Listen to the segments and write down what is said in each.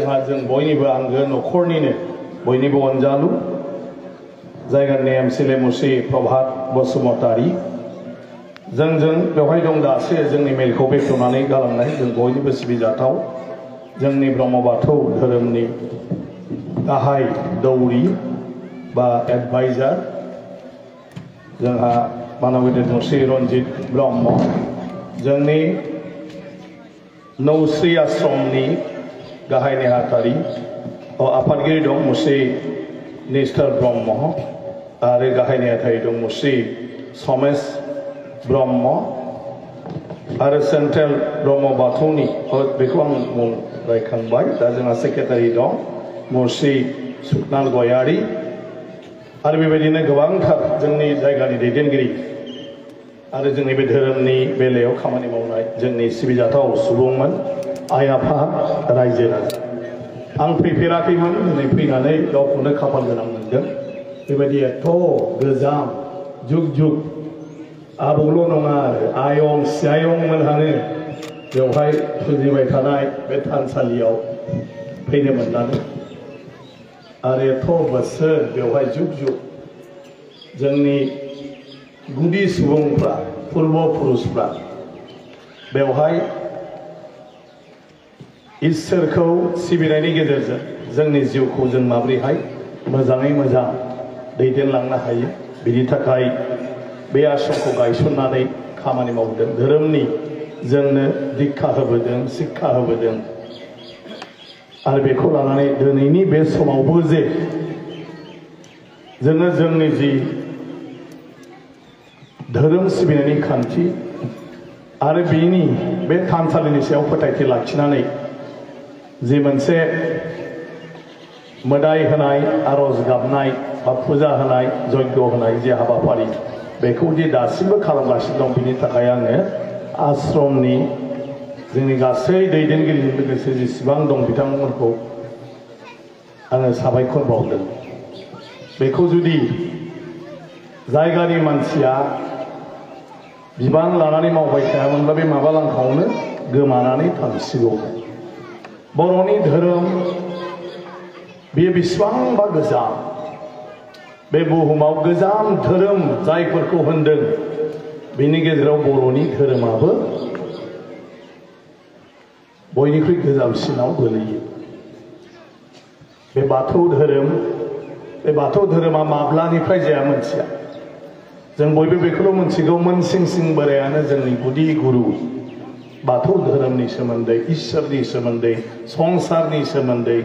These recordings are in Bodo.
जोंहा जों बयनिबो आंगो न'खरनिनो बयनिबो अनजालु जायगानि एमसिएलए मुस्रि प्रभात बसुमतारी जोंजों बेवहाय दं दासो जोंनि मेलखौ बेखेवनानै गालांनाय जों बयनिबो सिबिजाथाव जोंनि ब्रह्म बाथौ धोरोमनि गाहाय दौरि बा एडभाइजार जोंहा मानबगिरि मुस्रि रन्जित ब्रह्म जोंनि नौश्री आश्रमनि गाहाय नेहाथारि आफादगिरि दं मुस्रि निस्टर ब्रह्म आरो गाहाय नेहाथारि दं मुस्रि समेश ब्रह्म आरो सेन्ट्रेल ब्रह्म बाथौनि बेखौ आं मुं रायखांबाय दा जोंहा सेक्रेटारि दं मुस्रि सुकनाल गयारी आरो बेबायदिनो गोबांथार जोंनि जायगानि दैदेनगिरि आरो जोंनि बे धोरोमनि बेलायाव खामानि मावनाय जोंनि सिबिजाथाव सुबुंमोन आइ आफा रायजो राजा आं फैफेराखैमोन दिनै फैनानै गावखौनो खाफाल गोनां मोनदों बेबायदि एथ' गोजाम जुग जुग आबौल' नङा आरो आयं सियायं मोनहानो बेवहाय फुजिबाय थानाय बे थानसालियाव फैनो मोननानै आरो एथ' बोसोर बेवहाय जुग जुग जोंनि गुदि सुबुंफ्रा पूर्व पुरुषफ्रा बेवहाय इसोरखौ सिबिनायनि गेजेरजों जोंनि जिउखौ जों माबोरैहाय मोजाङै मोजां दैदेनलांनो हायो बिनि थाखाय बे आश्रमखौ गायसननानै खामानि मावदों धोरोमनि जोंनो दीक्षा होबोदों शिक्षा होबोदों आरो बेखौ लानानै दिनैनि बे समावबो जे जोङो जोंनि जि धोरोम सिबिनायनि खान्थि आरो बेनि बे थानसालिनि सायाव फोथायथि लाखिनानै जि मोनसे मोदाय होनाय आरज गाबनाय बा फुजा होनाय यज्ञ होनाय जे हाबाफारि बेखौ दि दासिमबो खालामगासिनो दं बिनि थाखाय आङो आश्रमनि जोंनि गासै दैदेनगिरिजों लोगोसे जेसेबां दं बिथांमोनखौ आङो साबायखर बावदों बेखौ जुदि जायगानि मानसिया बिबान लानानै मावबाय थायामोनब्ला बे माबा लांखावनो गोमानानै थांसिगौमोन बर'नि धोरोम बेयो बेसेबांबा गोजाम बे बुहुमाव गोजाम धोरोम जायफोरखौ होनदों बेनि गेजेराव बर'नि धोरोमाबो बयनिख्रुइ गोजामसिनाव गोलैयो बे बाथौ धोरोमा माब्लानिफ्राय जाया मोनथिया जों बयबो बेखौल' मोनथिगौ मोनसिं सिं बोरायानो जोंनि गुदि गुरु बाथौ धोरोमनि सोमोन्दै इसोरनि सोमोन्दै संसारनि सोमोन्दै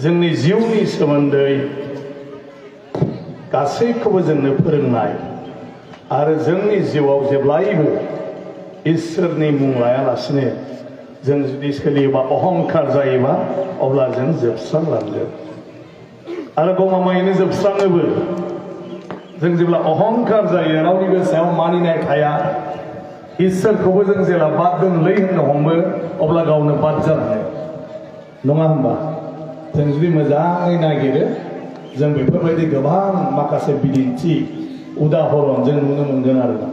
जोंनि जिउनि सोमोन्दै गासैखौबो जोंनो फोरोंनाय आरो जोंनि जिउआव जेब्लायबो इसोरनि मुं लायालासिनो जों जुदि सोलियोबा अहंकार जायोबा अब्ला जों जोबस्रांलांगोन आरो गमामायैनो जोबस्राङोबो जों जेब्ला अहंकार जायो रावनिबो सायाव मानिनाय थाया इसोरखौबो जों जेब्ला बाद दोनलै होननो हमो अब्ला गावनो बाद जालाङो नङा होनबा जों जुदि मोजाङै नागिरो जों बेफोरबायदि गोबां माखासे बिदिन्थि उदाहरन जों नुनो मोनगोन आरोना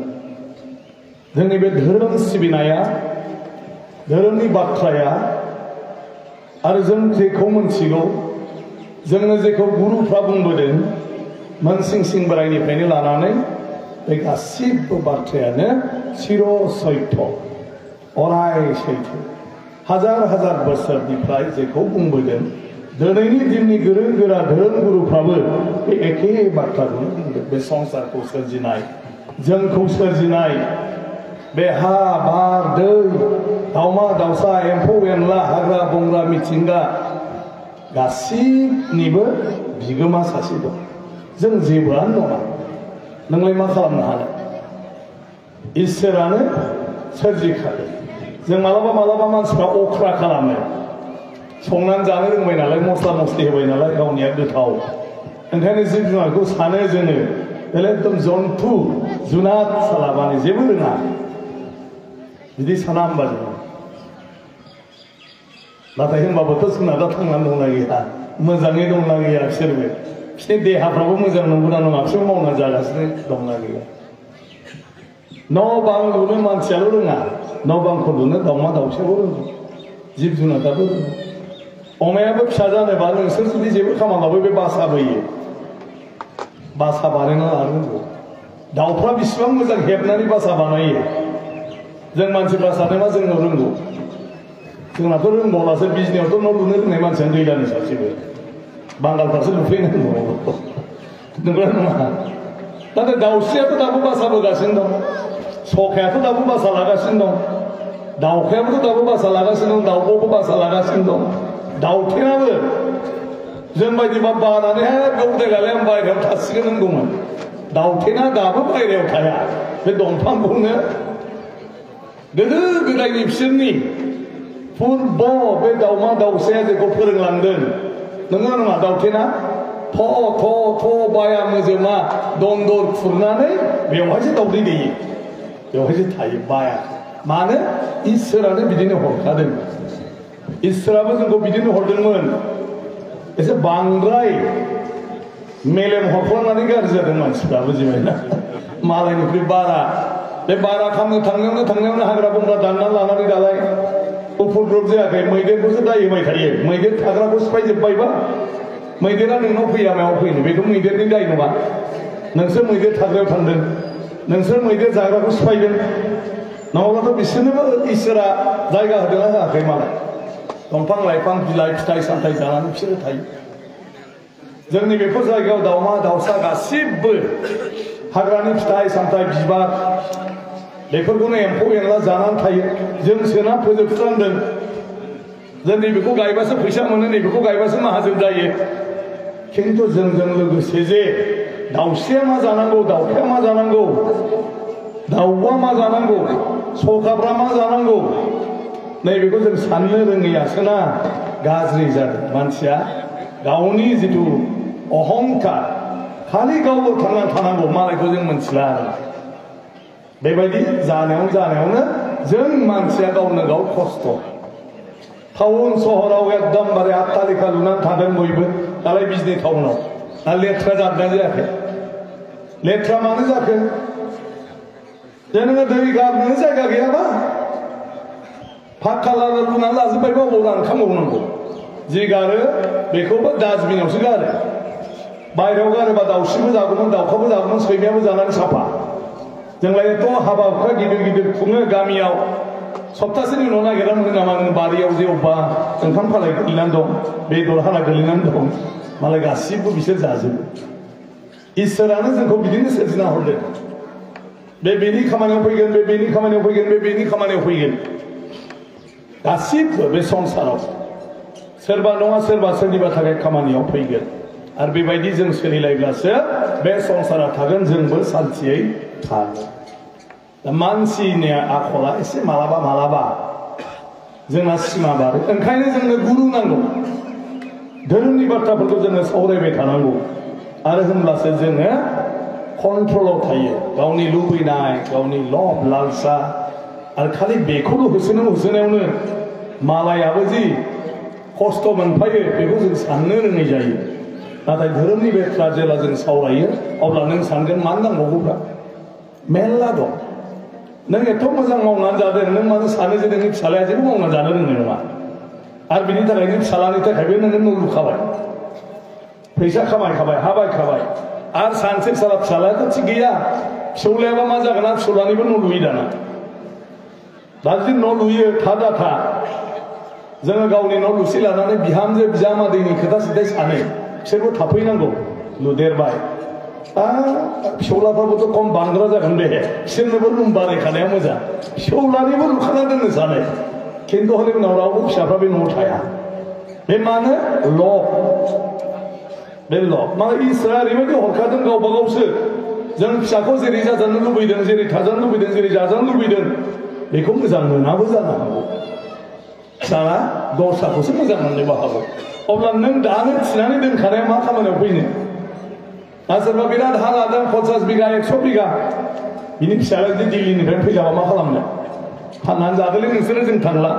जोंनि बे धोरोम सिबिनाया धोरोमनि बाथ्राया आरो जों जेखौ मोनथिगौ जोंनो जेखौ गुरुफ्रा बुंबोदों मोनसिं सिं बोरायनिफ्रायनो लानानै बे गासिबो बाथ्रायानो चिर सैथ्य अराय सैथो हाजार हाजार बोसोरनिफ्राय जेखौ बुंबोदों दिनैनि दिननि गोरों गोरा धोरोम गुरुफ्राबो बे एखे बाथ्राखौनो बुंदों बे संसारखौ सोरजिनाय जोंखौ सोरजिनाय बे हा बार दै दाउमा दाउसा एम्फौ एनला हाग्रा बंग्रा मिथिंगा गासिबनिबो बिगोमा सासे दं जों जेबोआनो नङा नोंलाय मा खालामनो हानो इसोरानो सोरजिखादों जों मालाबा मालाबा मानसिफ्रा अख्रा खालामो संनानै जानो रोंबाय नालाय मस्ला मस्लि होबाय नालाय गावनिया गोथाव ओंखायनो जिब जुनारखौ सानो जोङो एकदम जन्थु जुनाद सालाबानो जेबो रोङा बिदि साना होमबा जों नाथाय होनबाबोथ' जुनादा थांनानै दंना गैया मोजाङै दंना गैया बिसोरबो बिसोरनि देहाफ्राबो मोजां नंगौना नङा बिसोर मावना जागासिनो दंना गैया न' बां लुनो मानसियाल' रोङा न' बांखौ लुनो दाउमा दाउसायाबो रोङो जिब जुनादाबो रोङो अमायाबो फिसा जानोबा नोंसोर जुदि जेबो खालामाबाबो बे बासा बोयो बासा बानायना लानांगौ दाउफ्रा बेसेबां मोजां हेबनानै बासा बानायो जों मानसिफ्रा सानो मा जोंनो रोंगौ जोंनाथ' रोंबावलासो बिजनियावथ' न' लुनो रोंनाय मानसियानो गैलानो सासेबो बांगालफ्रासो लुफैनांगौ नंगौना नङा नाथाय दाउस्रियाथ' दाबो बासा बोगासिनो दं सखायाथ' दाबो बासा लागासिनो दं दाउखायाबोथ' दाबो बासा लागासिनो दं दाउब'बो बासा लागासिनो दं दाउथेनाबो जों बायदिबा बानानैहाय गावदायलालाय आं बायहेरायाव थासिगोन होनगौमोन दाउथेना दाबो बायहेरायाव थाया बे दंफांखौनो गोदो गोदायनि बिसोरनि पूर्ब बे दाउमा दाउसाया जेखौ फोरोंलांदों नंगौना नङा दाउथेना थ' थ' थ' बाया मोजोमा दन्दर खुरनानै बेवहायसो दाउदै दैयो बेवहायसो थायो बाया मानो इसोरानो बिदिनो हरखादों इसोराबो जोंखौ बिदिनो हरदोंमोन एसे बांद्राय मेलेम हरफ्लांनानै गाज्रि जादों मानसिफ्रा बुजिबायना मालायनिख्रुइ बारा बे बारा खालामनो थांनायावनो हाग्रा बंग्रा दानना लानानै दालाय उपद्रब जायाखै मैदेरखौसो दाय होबाय थायो मैदेर थाग्राखौ सिफायजोब्बायबा मैदेरा नोंनाव फैया मायाव फैनो बेथ' मैदेरनि दाय नङा नोंसोर मैदेर थाग्रायाव थांदों नोंसोर मैदेर जाग्राखौ सिफायदों नङाब्लाथ' बिसोरनोबो इसोरा जायगा होदोंना होआखै मालाय दंफां लाइफां बिलाइ फिथाइ सामथाइ जानानै बिसोरो थायो जोंनि बेफोर जायगायाव दाउमा दाउसा गासिबो हाग्रानि फिथाइ सामथाइ बिबार बेफोरखौनो एम्फौ एनला जानानै थायो जों सोना फोजोबस्रांदों जों नैबेखौ गायबासो फैसा मोनो नैबेखौ गायबासो माहाजोन जायो खिन्थु जोंजों लोगोसे जे दाउस्रिया मा जानांगौ दाउखाया मा जानांगौ दाउआ मा जानांगौ सखाफ्रा मा जानांगौ नैबेखौ जों साननो रोङैयासोना गाज्रि जादों मानसिया गावनि जिथु अहंकार खालि गावल' थांनानै थानांगौ मालायखौ जों मोनथिला आरो बेबायदि जानायावनो जों मानसिया गावनो गाव खस्थ' टाउन सहराव एकदमबारे आत्तालिका लुनानै थादों बयबो दालाय बिजनि टाउनाव दा लेथ्रा जादोंना जायाखै लेथ्रा मानो जाखो जे नोङो दै गारनो जायगा गैयाबा फाक्का लुनानै लाजोब्बायबा बबाव रानखांबावनांगौ जि गारो बेखौबो डास्टबिनावसो गारो बायहेरायाव गारोबा दाउस्रिबो जागौमोन दाउखाबो जागौमोन सैमायाबो जानानै साफा जोंलायथ' हाबा हुखा गिदिर गिदिर खुङो गामियाव सप्तासेनि उनाव नागिरना मोनो नामा नों बारियाव जे अबेबा ओंखाम खालाय गोलैनानै दं बेदर हाना गोलैनानै दं मालाय गासिबो बिसोर जाजोबो इसोरानो जोंखौ बिदिनो सोरजिना हरदों बेनि खामानियाव फैगोन बेनि खामानियाव फैगोन बेनि खामानियाव फैगोन गासिबो बे संसाराव सोरबा नङा सोरबा सोरनिबा थाखाय खामानियाव फैगोन आरो बेबायदि जों सोलिलायब्लासो बे संसारा थागोन जोंबो सान्थियै थागोन दा मानसिनि आखला एसे मालाबा जोंना सिमा बारो ओंखायनो जोंनो गुरु नांगौ धोरोमनि बाथ्राफोरखौ जोङो सावरायबाय थानांगौ आरो होनब्लासो जोङो कन्ट्रलाव थायो गावनि लुबैनाय गावनि लब लालसा आरो खालि बेखौल' होसोनायावनो मालायाबो जि खस्थ' मोनफायो बेखौ जों साननो रोङै जायो नाथाय धोरोमनि बाथ्रा जेब्ला जों सावरायो अब्ला नों सानगोन मानो नांबावगौब्रा मेरला दं नों एथ' मोजां मावनानै जादों नों मानो सानो जे नोंनि फिसालाया जेबो मावनानै जानो रोंनाय नङा आरो बिनि थाखायनो फिसालानि थाखायबो नोङो न' लुखाबाय फैसा खामायखाबाय हा बायखाबाय आरो सानसे फिसालायाथ' थिग गैया फिसौलायाबा मा जागोन आरो फिसौलानिबो न' लुयो दाना दा जुदि न' लुयो था जोङो गावनि न' लुसि लानानै बिहामजो बिजामादैनि खोथा सिथाय सानो बिसोरबो थाफैनांगौ लुदेरबाय फिसौलाफ्राबोथ' खम बांद्रा जागोन बे बिसोरनोबो रुम बानायखानाया मोजां फिसौलानिबो लुखाना दोननो सानो खिन्थु हले उनाव रावबो फिसाफ्रा बे न'आव थाया बे मानो बे माने इसोरा ओरैबायदि हरखादों गावबा गावसो जों फिसाखौ जेरै जाजानो लुबैदों जेरै थाजानो लुबैदों जेरै जाजानो लुबैदों बेखौ मोजां मोनाबो जानो हागौ फिसाला दस्राखौसो मोजां मोननोबो हागौ अब्ला नों दानो थिनानै दोनखानाया मा खामानियाव फैनो दा सोरबा बिराद हा लादों 50 बिगा 100 बिगा बिनि फिसाला जुदि दिल्लीनिफ्राय फैलाबा मा खालामनो फाननानै जादोंलै नोंसोरो जों थांला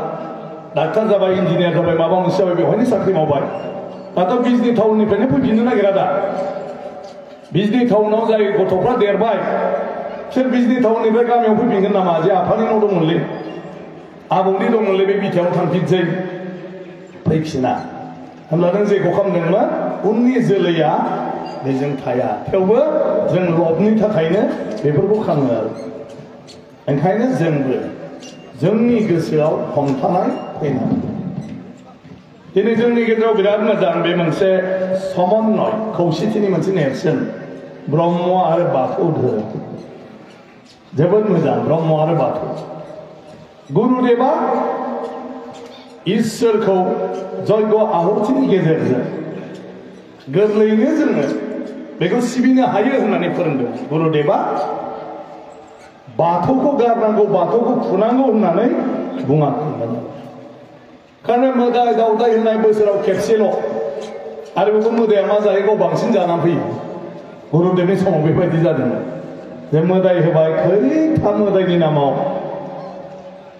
डाक्टार जाबाय इन्जिनियार जाबाय माबा मोनसे जाबाय बेवहायनो साख्रि मावबाय दाथ' बिजनि टाउननिफ्रायनो फैफिननो नागिरा दा बिजनि टाउनाव जाय गथ'फ्रा देरबाय बिसोर बिजनि टाउननिफ्राय गामियाव फैफिनगोन नामा जे आफानि न' दंमोनलै आबौनि दंमोनलै बे बिथायाव थांफिनसै फैफिना होमब्ला नों जेखौ खालामदोंमोन उननि जोलैया बेजों थाया थेवबो जों लबनि थाखायनो बेफोरखौ खालामो आरो ओंखायनो जोंबो जोंनि गोसोआव हमथानाय फैनांगौ दिनै जोंनि गेजेराव बिराद मोजां बे मोनसे समन्वय खौसेथिनि मोनसे नेरसोन ब्रह्म आरो बाथौ धोरोम जोबोद मोजां ब्रह्म आरो बाथौ गुरुदेवा इसोरखौ जयग आहुतिनि गेजेरजों गोरलैयैनो जोङो बेखौ सिबिनो हायो होननानै फोरोंदों गुरुदेवा बाथौखौ गारनांगौ बाथौखौ फुनांगौ होननानै बुङाखैमोन खारन मोदाय दावदाय होननाय बोसोराव खेबसेल' आरो बेखौ मोदाया मा जायो बांसिन जानानै फैयो गुरुदेवनि समाव बेबायदि जादोंमोन जे मोदाय होबाय खैथा मोदायनि नामाव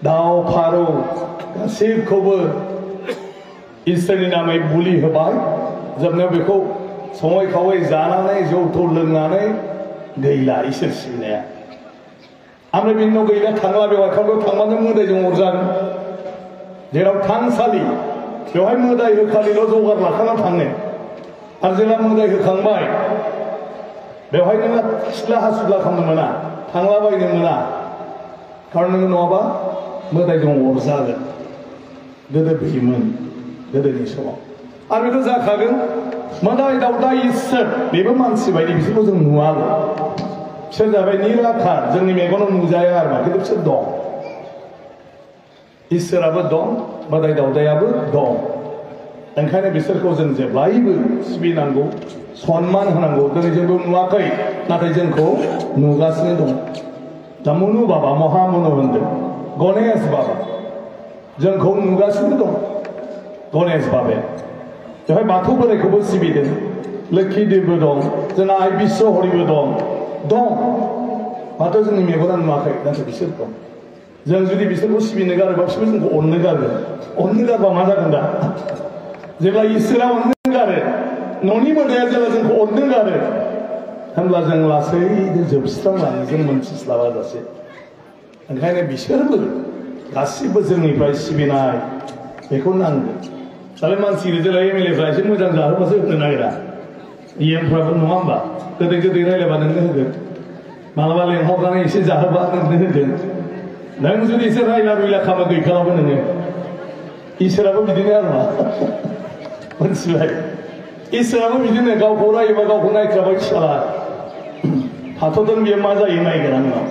दाउ फारौ गासैखौबो इसोरनि नामै बुलि होबाय जोबनायाव बेखौ सङै खावै जानानै जौ थौ लोंनानै गैला इसोर सिबिनाया ओमफ्राय बिनि उनाव गैला थांला बेवहाय खालियाव थांबानो मोदायजों अरजागोन जेराव थानसालि बेवहाय मोदाय होखालिल' जगार लाखाना थाङो आरो जेब्ला मोदाय होखांबाय बेवहाय नोङो सिथ्ला हासुला खालामनो मोना थांलाबायनो मोना खारन नोङो नङाबा मोदायजों अरजागोन गोदो बेयोमोन गोदोनि समाव आरो बेथ' जाखागोन मोदाय दावदाय इसोर बेबो मानसि बायदि बिसोरखौ जों नुवाबो बिसोर जाबाय निराखार जोंनि मेगनाव नुजाया आरो मा खिन्थु बिसोर दं इसोराबो दं मोदाय दावदायाबो दं ओंखायनो बिसोरखौ जों जेब्लायबो सिबिनांगौ सनमान होनांगौ दिनै जोंबो नुवाखै नाथाय जोंखौ नुगासिनो दं दा मुनु बाबा महामुनु होनदों गणेश बाबा जोंखौ नुगासिनो दं गणेश बाबाया बेवहाय बाथौ बोराइखौबो सिबिदों लोखि देबबो दं जोंना आइ बिस्वहरिबो दं माथो जोंनि मेगना नुवाखै नाथाय बिसोर दं जों जुदि बिसोरखौ सिबिनो गारोबा बिसोरबो जोंखौ अननो गारगोन अननो गारबा मा जागोन दा जेब्ला इसोरा अननो गारो न'नि मोदाया जेब्ला जोंखौ अननो गारो होनब्ला जों लासैनो जोबस्रांलाङो जों मोनथिस्लाबा जासे ओंखायनो बिसोरबो गासिबो जोंनिफ्राय सिबिनाय बेखौ नांगोन दालाय मानसि जेला एमएलएफ्रा एसे मोजां जाहोबासो होनो नागिरा इएमफ्राबो नङा होमबा गोदै गोदै रायलायबा नोंनो होगोन मालाबा लेंहरनानै एसे जाहोबा नोंनो होगोन नों जुदि एसे रायला रुइला खालामो गैखालाबो नोङो इसोराबो बिदिनो आरो मा मोनथिबाय इसोराबो बिदिनो गावखौ रायोबा गावखौ नायख्राबाय फिसाला थाथ'दों बेयो मा जायो नायगोन आंनाव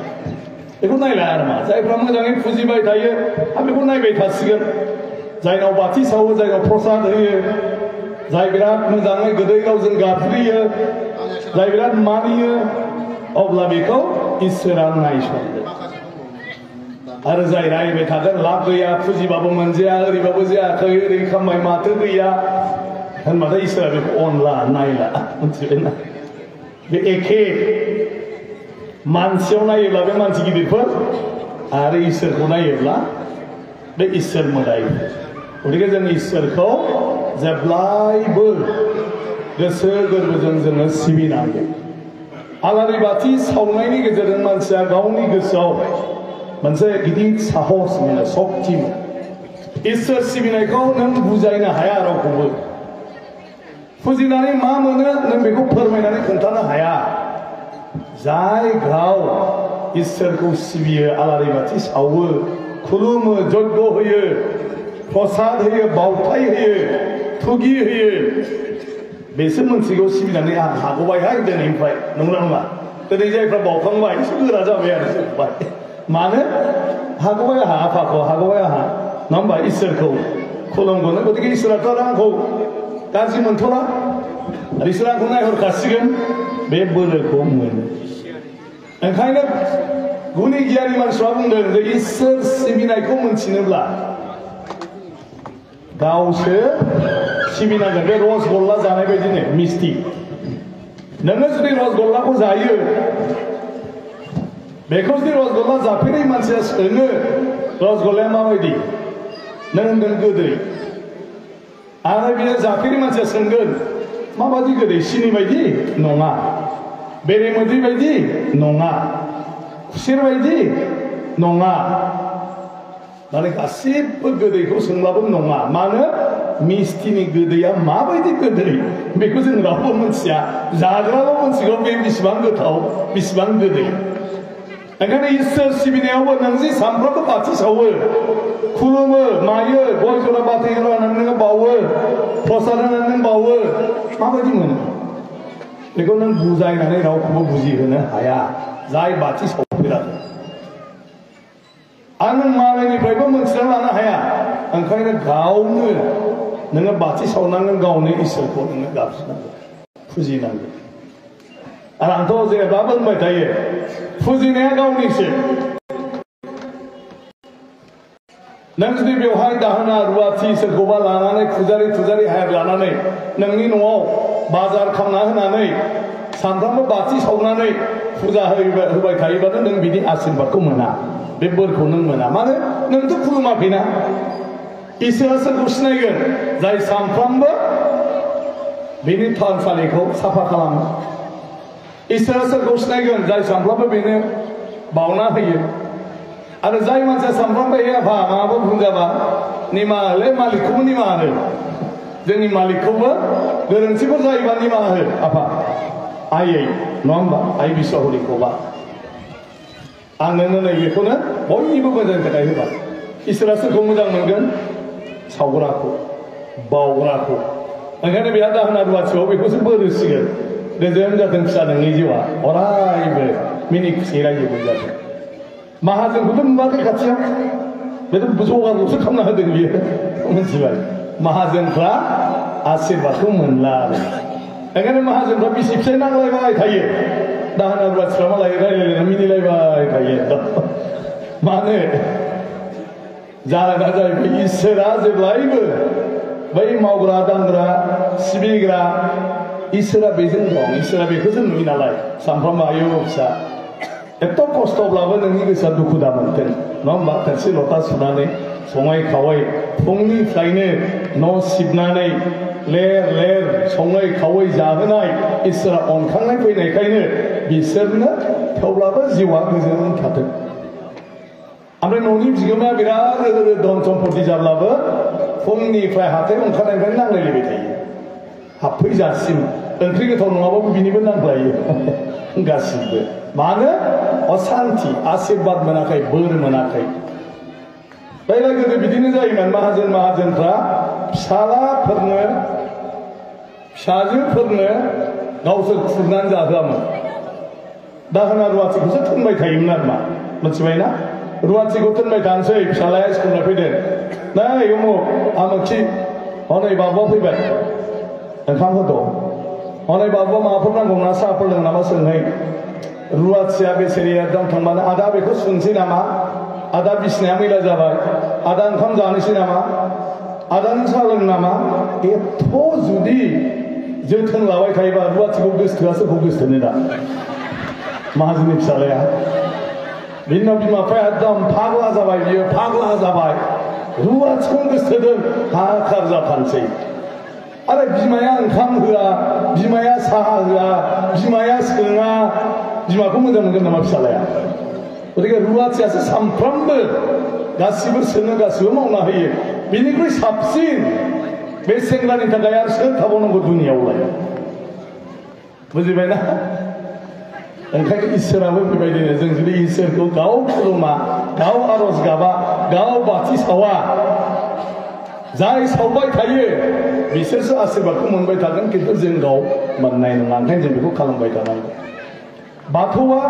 बेखौ नायला आरो मा जायफ्रा मोजाङै फुजिबाय थायो आरो बेखौ नायबाय थासिगोन जायनाव बाथि सावो जायनाव प्रसाद होयो जाय बिराद मोजाङै गोदै गावजों गाबज्रियो जाय बिराद मानियो अब्ला बेखौ इसोरा नायसनगोन आरो जाय रायबाय थागोन लाब गैया फुजिबाबो मोनजाया ओरैबाबो जायाखै ओरै खालामबाय माथो गैया होनबाथाय इसोरा बेखौ अनला नायला मोनथिबायना बे एखे मानसियाव नायोब्ला बे मानसि गिदिरफोर आरो इसोरखौ नायोब्ला बे इसोर मोदाय गतिके जों इसोरखौ जेब्लायबो गोसो गोरबोजों जोङो सिबिनांगौ आलारि बाथि सावनायनि गेजेरजों मानसिया गावनि गोसोआव मोनसे गिदिर साहस मोनो सक्ति मोनो इसोर सिबिनायखौ नों बुजायनो हाया रावखौबो फुजिनानै मा मोनो नों बेखौ फोरमायनानै खोन्थानो हाया जाय गाव इसोरखौ सिबियो आलारि बाथि सावो खुलुमो जग्य होयो प्रसाद होयो बावथाय होयो थुगि होयो बेसो मोनसेखौ सिबिनानै आं हागौबायहाय दिनैनिफ्राय नंगौना नङा दिनै जायफ्रा बावखांबाय एसे गोरा जाबाय आरो जोब्बाय मानो हागौबाय आंहा आफाखौ हागौबाय आंहा नङा होमबा इसोरखौ खुलुमगौनो गतिके इसोराथ' आरो आंखौ गाज्रि मोनथ'ला आरो इसोरा आंखौ नायहरखासिगोन बे बोलोखौ मोनो ओंखायनो गुनि गियानि मानसिफ्रा बुंदों जे इसोर सिबिनायखौ मोनथिनोब्ला गावसो सिबिनांगोन बे रसगल्ला जानाय बायदिनो मिस्टि नोङो जुदि रसगल्लाखौ जायो बेखौ जुदि रसगल्ला जाफेरै मानसिया सोङो रसगल्लाया माबायदि नों होनगोन गोदै आरो बियो जाफेरै मानसिया सोंगोन माबायदि गोदै सिनि बायदि नङा बेरे मोदै बायदि नङा खुसेर बायदि नङा माने गासिबो गोदैखौ सोंब्लाबो नङा मानो मिस्टिनि गोदैया माबायदि गोदै बेखौ जों रावबो मिथिया जाग्राल' मिथिगौ बे बेसेबां गोथाव बेसेबां गोदै ओंखायनो इसोर सिबिनायावबो नों जे सानफ्रोमबो बाथि सावो खुलुमो मायो गय जरा बाथि जरा होनानै नोङो बावो प्रसाद होनानै नों बावो माबायदि मोनो बेखौ नों बुजायनानै रावखौबो बुजिहोनो हाया जाय बाथि सावफेराखै आरो नों मालायनिफ्रायबो मोनथिना लानो हाया ओंखायनो गावनो नोङो बाथि सावनांगोन गावनो इसोरखौ नोङो गाबज्रिनांगोन फुजिनांगोन आरो आंथ' जेब्लाबो होनबाय थायो फुजिनाया गावनिसो नों जुदि बेवहाय दाहोना रुवाथि सोरखौबा लानानै फुजारि हायर लानानै नोंनि न'आव बाजार खालामना होनानै सानफ्रामबो बाथि सावनानै फुजा होबाय थायोबानो नों बिनि आशीर्बादखौ मोना बे बोरखौ नों मोना मानो नोंथ' खुलुमाखैना इसोरा सोरखौ सिनायगोन जाय सानफ्रामबो बेनि थानसालिखौ साफा खालामो इसोरा सोरखौ सिनायगोन जाय सानफ्रामबो बेनो बावना होयो आरो जाय मानसिया सानफ्रामबो आफा माबाफोर भुल जाबा निमाहा होलै मालिकखौबो निमाहा हो जोंनि मालिकखौबो गोरोन्थिफोर जायोबा निमाहा हो आफा आइयै नङा होमबा आइ बिस्वहरिखौबा आं नोंनो नैबेखौनो बयनिबो मोजांनि थाखाय होबाय इसोरा सोरखौ मोजां मोनगोन सावग्राखौ बावग्राखौ ओंखायनो बेहा दाहोना रुवाथियाव बेखौसो बोर होसिगोन गोजोन जाथों फिसा नोंनि जिउआ अरायबो मिनि खुसि रायजो मोनजाथों माहाजोनखौथ' नुवाखै खाथियाव बेथ' जगारल'सो खालामना होदों बियो मिथिबाय माहाजोनफ्रा आशीर्बादखौ मोनला आरो ओंखायनो माहाजोनफ्रा बिसि फिसाय नांलायबाय थायो दाहोना रुवाथिफ्रा मालाय रायलायलायना मिनिलायबाय थायो मानो जाहोना जाहैबाय इसोरा जेब्लायबो बै मावग्रा दांग्रा सिबिग्रा इसोरा बेजों दं इसोरा बेखौसो नुयो नालाय सानफ्रामबो आयु फिसा एथ' खस्थ'ब्लाबो नोंनि गोसोआ दुखु दा मोनथों नङा होमबा थोरसि लथा सुनानै सङै खावै फुंनिफ्रायनो न' सिबनानै लेर लेर सङै खावै जाहोनाय इसोरा अनखांनाय फैनायखायनो बिसोरनो थेवब्लाबो जिउआ गोजोन थाथों ओमफ्राय न'नि बिगोमाया बिराद धन सम्पति जाब्लाबो फुंनिफ्राय हाथाय ओंखारनायनिफ्राय नांलायलायबाय थायो हाबफैजासिम ओंख्रि गोथाव नङाबाबो बिनिबो नांलायो गासिबो मानो असान्ति आशीर्बाद मोनाखै बोर मोनाखै बैलाय गोदो बिदिनो जायोमोन माहाजोनफ्रा फिसालाफोरनो फिसाजोफोरनो गावसोर खुरनानै जाहोआमोन दाहोना रुवाथिखौसो थोनबाय थायोमोन आरो मा मिथिबायना रुवाथिखौ थोनबाय थानोसै फिसालाया स्कुलनिफ्राय फैदों नै उमुक आमोखि हनै बाबुआ फैबाय ओंखाम होद' हनै बाबुआ माबाफोर नांगौ ना साहाफोर लोंनो नामा सोंहै रुवाथिया बेसेरिया एकदम थांबानो आदा बेखौ सुनसै नामा आदा बिसिनाया मैला जाबाय आदा ओंखाम जानोसै नामा आदा नों साहा लोंनो नामा एथ' जुदि जोथोन लाबाय थायोबा रुवाथिखौ गोसोथोआ सोरखौ गोसोथोनो दा माहाजोननि फिसालाया बिनि उनाव बिमा बिफाया एकदम फाग्ला जाबाय बियो फाग्ला जाबाय रुवाथिखौनो गोसोथोदों हाहाकार जाथारसै आरो बिमाया ओंखाम होआ बिमाया साहा होआ बिमाया सोङा बिमाखौ मोजां मोनगोन नामा फिसालाया गतिके रुवाथियासो सानफ्रामबो गासिबो सोङो गासिबो मावना होयो बिनिख्रुइ साबसिन बे सेंग्रानि थाखाय आरो सोर थाबावनांगौ दुनियावलाय बुजिबायना ओंखायनो इसोराबो बेबायदिनो जों जुदि इसोरखौ गाव खुलुमा गाव आरज गाबा गाव बाथि सावा जाय सावबाय थायो बिसोरसो आशीर्बादखौ मोनबाय थागोन खिन्थु जों गाव मोननाय नङा ओंखायनो जों बेखौ खालामबाय थानांगौ बाथौआ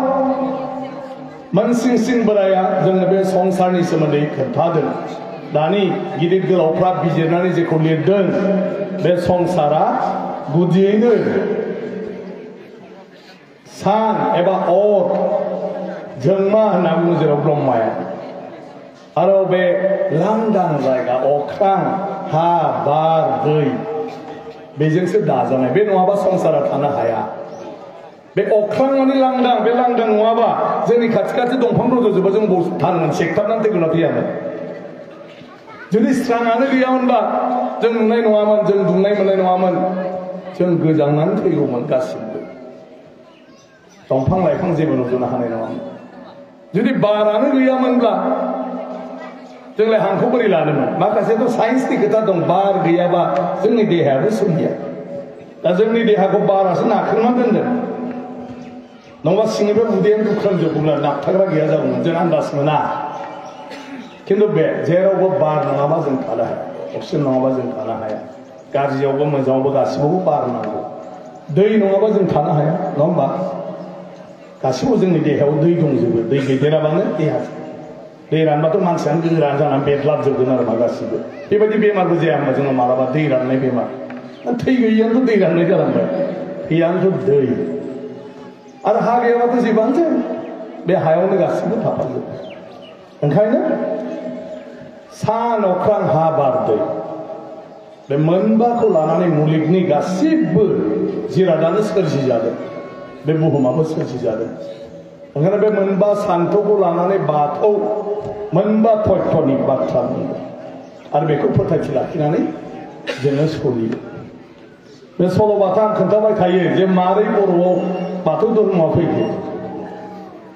मोनसिं बोराया जोंनो बे संसारनि सोमोन्दै खोन्थादों दानि गिदिर गोलावफ्रा बिजिरनानै जेखौ लिरदों बे संसारा गुदियैनो सान एबा अर जोंमा होनना बुङो जेराव ब्रह्माया आरो बे लांदां जायगा अख्रां हा बार दै बेजोंसो दाजानाय बे नङाबा संसारा थानो हाया बे अख्रां माने लांदां बे लांदां नङाबा जोंनि खाथि खाथि दंफां रज'जोबो जों थानोमोन सेकथाबनानै थैगोन ना थैयामोन जुदि स्राङानो गैयामोनबा जों नुनाय नङामोन जों दुंनाय मोननाय नङामोन जों गोजांनानै थैगौमोन गासिबो दंफां लाइफां जेबो रज'नो हानाय नङामोन जुदि बारानो गैयामोनब्ला जोंलाय हांखौ बोरै लानोमोन माखासेथ' साइन्सनि खोथा दं बार गैयाबा जोंनि देहायाबो सोलिया दा जोंनि देहाखौ बारासो नाख्रेबना दोनदों नङाबा सिंनिफ्राय उदैयानो दुख्रांजोबोब्ला नाखथाग्रा गैया जागौमोन जों आन्दाज मोना खिन्थु बे जेरावबो बार नङाबा जों थानो हाया अक्सिजेन नङाबा जों थानो हाया गाज्रियावबो मोजाङावबो गासिबावबो बार नांगौ दै नङाबा जों थानो हाया नङा होमबा गासिबो जोंनि देहायाव दै दंजोबो दै गैदेराबानो देहा दै रानबाथ' मानसियानो गोरान जानानै बेदलाबजोबगोन आरो मा गासिबो बेबायदि बेमारबो जाया होमबा जोङो मालाबा दै राननाय बेमार थै गैयियानोथ' दै राननाय जालांबाय थैयानोथ' दै आरो हा गैयाबाथ' जेबोआनो जाया बे हायावनो गासिबो थाफाजोबो ओंखायनो सान अख्रां हा बार दै बे मोनबाखौ लानानै मुलुगनि गासिबो जिरादानो सोरजिजादों बे बुहुमाबो सोरजिजादों ओंखायनो बे मोनबा सान्थौखौ लानानै बाथौ मोनबा तत्वनि बाथ्रा बुंदों आरो बेखौ फोथायथि लाखिनानै जोङो सोलियो बे सल'बाथा आं खोन्थाबाय थायो जे मारै बर'आव बाथौ धर्मआ फैखो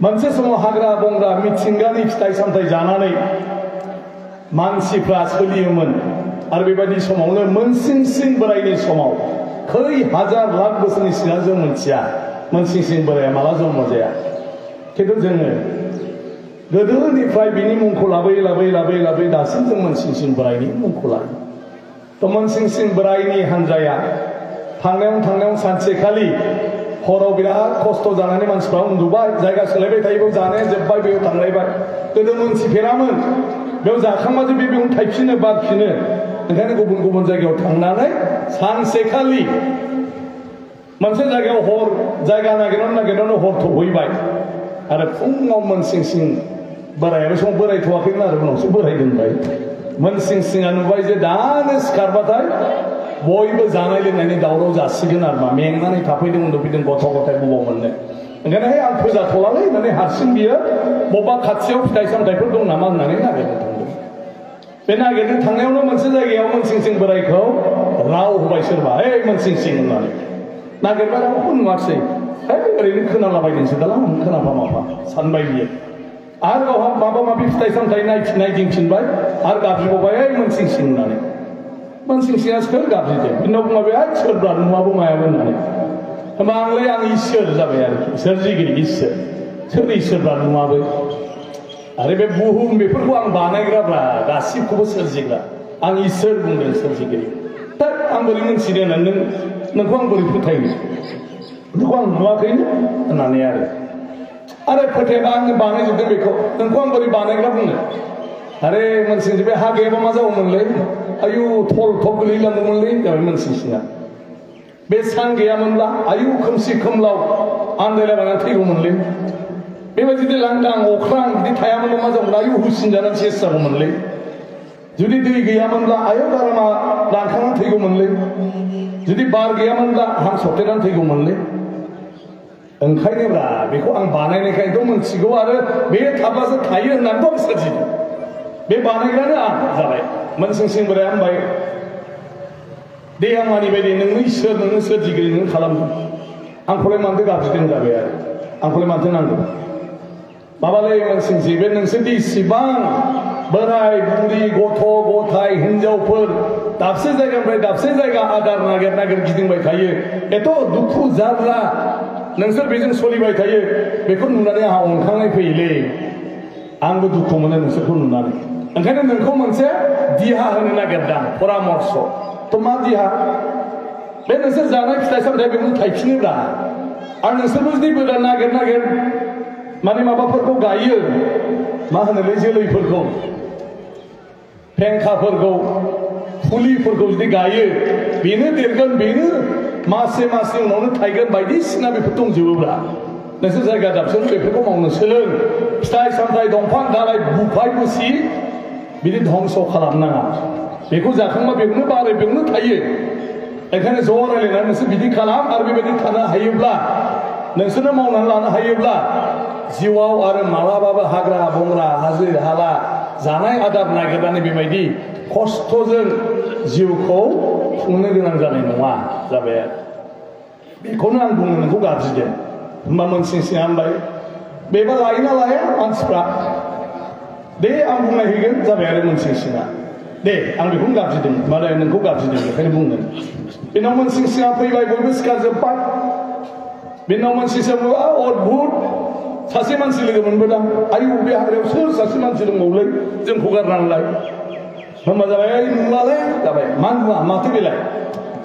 मोनसे समाव हाग्रा बंग्रा मिथिंगानि फिथाइ सामथाइ जानानै मानसिफ्रा सोलियोमोन आरो बेबायदि समावनो मोनसिंसिं बोराइनि समाव खै हाजार लाख बोसोरनि सिगां जों मोनथिया मोनसिंसिं बोराइया माला जन्म जाया खिन्थु जोङो गोदोनिफ्राय बिनि मुंखौ लाबोयै लाबोयै लाबोयै लाबोयै दासिम जों मोनसिंसिं बोराइनि मुंखौ लायो थ' मोनसिंसिं बोराइनि हान्जाया थांनायाव सानसेखालि हराव बिराद खस्थ' जानानै मानसिफ्रा उन्दुबाय जायगा सोलायबाय थायो जानाया जोब्बाय बेयाव थांलायबाय गोदो मोनथिफेरामोन बेयाव जाखांबासो बेयावनो थायफिनो बारफिनो ओंखायनो गुबुन गुबुन जायगायाव थांनानै सानसेखालि मोनसे जायगायाव हर जायगा नागिरनानै हर थौहैबाय आरो फुङाव मोनसिंसिं बोराया बे समाव बोरायथ'वाखैमोन आरो उनावसो बोरायदोंबाय मोनसिंसिङा नुबाय जे दानो सिखारबाथाय बयबो जानाय लोंनायनि दावराव जासिगोन आरो मा मेंनानै थाफैदों उन्दुफैदों गथ' गथाय बबाव मोननो ओंखायनो है आं फोजाथ'लालै होननानै हारसिं बियो बबेबा खाथियाव फिथाइ सामथाइफोर दं नामा होननानै नागिरनो थांदों बे नागिरनो थांनायावनो मोनसे जायगायाव मोनसिंसिं बोरायखौ राव होबाय सोरबा हे मोनसिंसिं होननानै नागिरबाय रावखौ नुवाखिसै है ओरैनो खोनालाबायदोंसो दालां खोनाफा माफा सानबाय बियो आरो गावहा माबा माबि फिथाइ सामथाइ नायगिंफिनबाय आरो गाबज्रिबावबाय है मोनसिंसिं होननानै मोनसिंसिङा सोर गाबज्रिदों बिनाव बुंबाय है सोरब्रा नुवाबो मायाबो होननानै होमबा आं इसोर जाबाय आरोखि सोरजिगिरि इसोर सोर इसोरब्रा नुवाबो आरो बे बुहुम बेफोरखौ आं बानायग्राब्रा गासिबखौबो सोरजिग्रा आं इसोर बुंदों सोरजिगिरि दा आं बोरै मोनथिदों होननानै नोंखौ आं बोरै फोथायनो नोंखौ आं नुवाखैनो होननानै आरो फोथायबा आङो बानायजोबदों बेखौ नोंखौ आं बोरै बानायग्रा बुंनो आरे मोनसिंसिं बे हा गैयाबा मा जागौमोनलै आयु थल थब गोलैलांगौमोनलै जाबाय मोनसिंसिङा बे सान गैयामोनब्ला आयु खोमसि खोमलाव आन्दायलाबायनानै थैगौमोनलै बेबायदि लांदां अख्रां बिदि थायामोनब्ला मा जागौमोन आयु हुसिनजानानै सेस जागौमोनलै जुदि दै गैयामोनब्ला आयु गारामा रानखांनानै थैगौमोनलै जुदि बार गैयामोनब्ला हां सरथेनानै थैगौमोनलै ओंखायनोब्रा बेखौ आं बानायनायखायनोथ' मोनथिगौ आरो बे थाब्लासो थायो होननानैथ' आं सोरजिदों बे बानायग्रानो आं जाबाय मोनसिंसिं बोराया होनबाय दे आं मानि बायदि नोंनो इसोर नोंनो सोरजिगिरि नों खालामदों आंखौलाय मानोथो गाबज्रिदों जाबाय आरो आंखौलाय मानोथो नांगौ माबालै मोनसिंसिं बे नोंसोरदि इसिबां बोराय बुरि गथ' गथाय हिनजावफोर दाबसे जायगानिफ्राय दाबसे जायगा आदार नागिर गिदिंबाय थायो एथ' दुखु जारला नोंसोर बेजों सोलिबाय थायो बेखौ नुनानै आंहा अनखांनाय फैयोलै आंबो दुखु मोनो नोंसोरखौ नुनानै ओंखायनो नोंखौ मोनसे दिहा होनो नागिरदां परामर्श थ' मा दिहा बे नोंसोर जानाय फिथाइ सामथाइ बेखौनो थायफिनोब्रा आरो नोंसोरबो जुदि गोदान नागिर माने माबाफोरखौ गायो मा होनोलै जोलैफोरखौ फेंखाफोरखौ फुलिफोरखौ जुदि गायो बेनो देरगोन बेनो मासे उनावनो थायगोन बायदिसिना बेफोर दंजोबोब्रा नोंसोर जायगा दाबसेयाव बेफोरखौ मावनो सोलों फिथाइ सामथाइ दंफां दालाइ बुफाय बुसि बिदि धंस खालामनाङा बेखौ जाखांबा बेखौनो बारो बेखौनो थायो ओंखायनो ज' रायलायनानै नोंसोर बिदि खालाम आरो बेबायदि थानो हायोब्ला नोंसोरनो मावनानै लानो हायोब्ला जिउआव आरो मालाबाबो हाग्रा बंग्रा हाजो हाला जानाय आदार नागिरनानै बेबायदि खस्थ'जों जिउखौ खुंनो गोनां जानाय नङा जाबाय आरो बेखौनो आं बुङो नोंखौ गाबज्रिदों होमबा मोनसिंसिङा होनबाय बेबा लायोना लाया मानसिफ्रा दे आं बुंना हैगोन जाबाय आरो मोनसिं सिङा दे आं बेखौनो गाबज्रिदों माने नोंखौ गाबज्रिदों बेखायनो बुंदों बेनाव मोनसिं सिङा फैबाय बयबो सिखारजोब्बाय बेनाव मोनसिं सिङा अद्भुत सासे मानसि लोगो मोनबोदां आयु बे हाग्रायाव सोर सासे मानसि दंबावलै जोंखौ गारनानैलाय होमबा जाबाय नुवालै जाबाय मा नुवा माथो बेलाय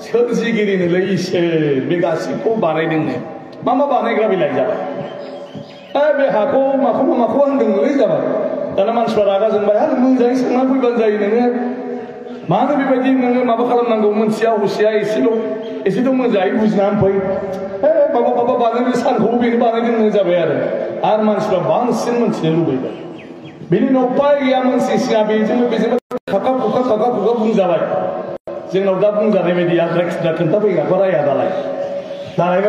सोरजिगिरिनोलै इसोर बे गासिबखौ बानायदोंनो मा बानायग्रा बेलाय जाबाय बे हाखौ माखौ होनदोंलै जाबाय दाना मानसिफ्रा रागा जोंबाय आरो मोजाङै सोंना फैबानो जायो नोङो मानो बेबायदि नोङो माबा खालामनांगौ मोनथिया हुसिया एसेल' मोजाङै बुजिनानै फै माबा बानायनो सानखौबो बेनो बानायदों जाबाय आरो मानसिफ्रा बांसिन मोनथिनो लुबैबाय बेनि उनाव उपाय गैया मोनसिं सिङा बेजोंनो खाखा खुखा बुंजाबाय जोंनाव दा बुंजानाय बायदि आद्रा खिद्रा खोन्थाफैग्राखौ राया दालाय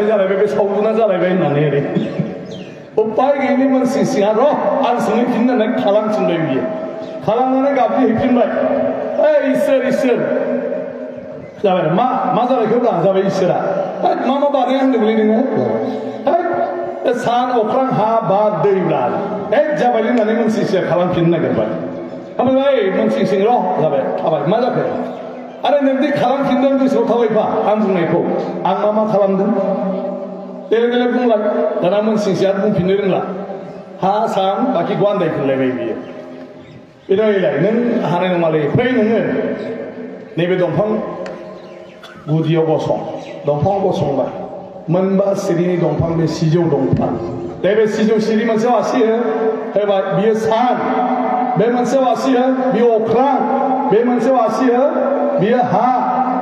जालायबाय बे सावजुना जालायबाय होननानै ओरै उपाय गैयिनि मोनसिं सिङा र' आं सोंहैफिननानै खालामफिनबाय बियो खालामनानै गाबज्रिहैफिनबाय इसोर जाबाय मा जाबायखौ दा जाबाय इसोरा मा बानाया होनदोंलै नोङो सान अख्रां हा बार दै बार जाबाय होननानै मोनसिं सिङा खालामफिननो नागिरबाय ओमफ्राय मोनसिं सिं र' जाबाय थाबाय मा जाखो आरो नोंदि खालामफिनदों गोसोआव थाबायफा आं बुंनायखौ आं मा खालामदों देलाय बुंलाय दाना मोनसिं सिङा बुंफिननो रोंला हा सान बाखिखौ आन्दायफिनलायबाय बियो बेलाय नों हानाय नङालै फै नोङो नैबे दंफां गुदियाव दंफाङाव गसंबाय मोनबा सिरिनि दंफां बे सिजौ दंफां बे सिजौ सिरि मोनसेयाव आसि होबाय बियो सान बे मोनसेयाव आसि हो बियो अख्रां बे मोनसेयाव आसि हो बियो हा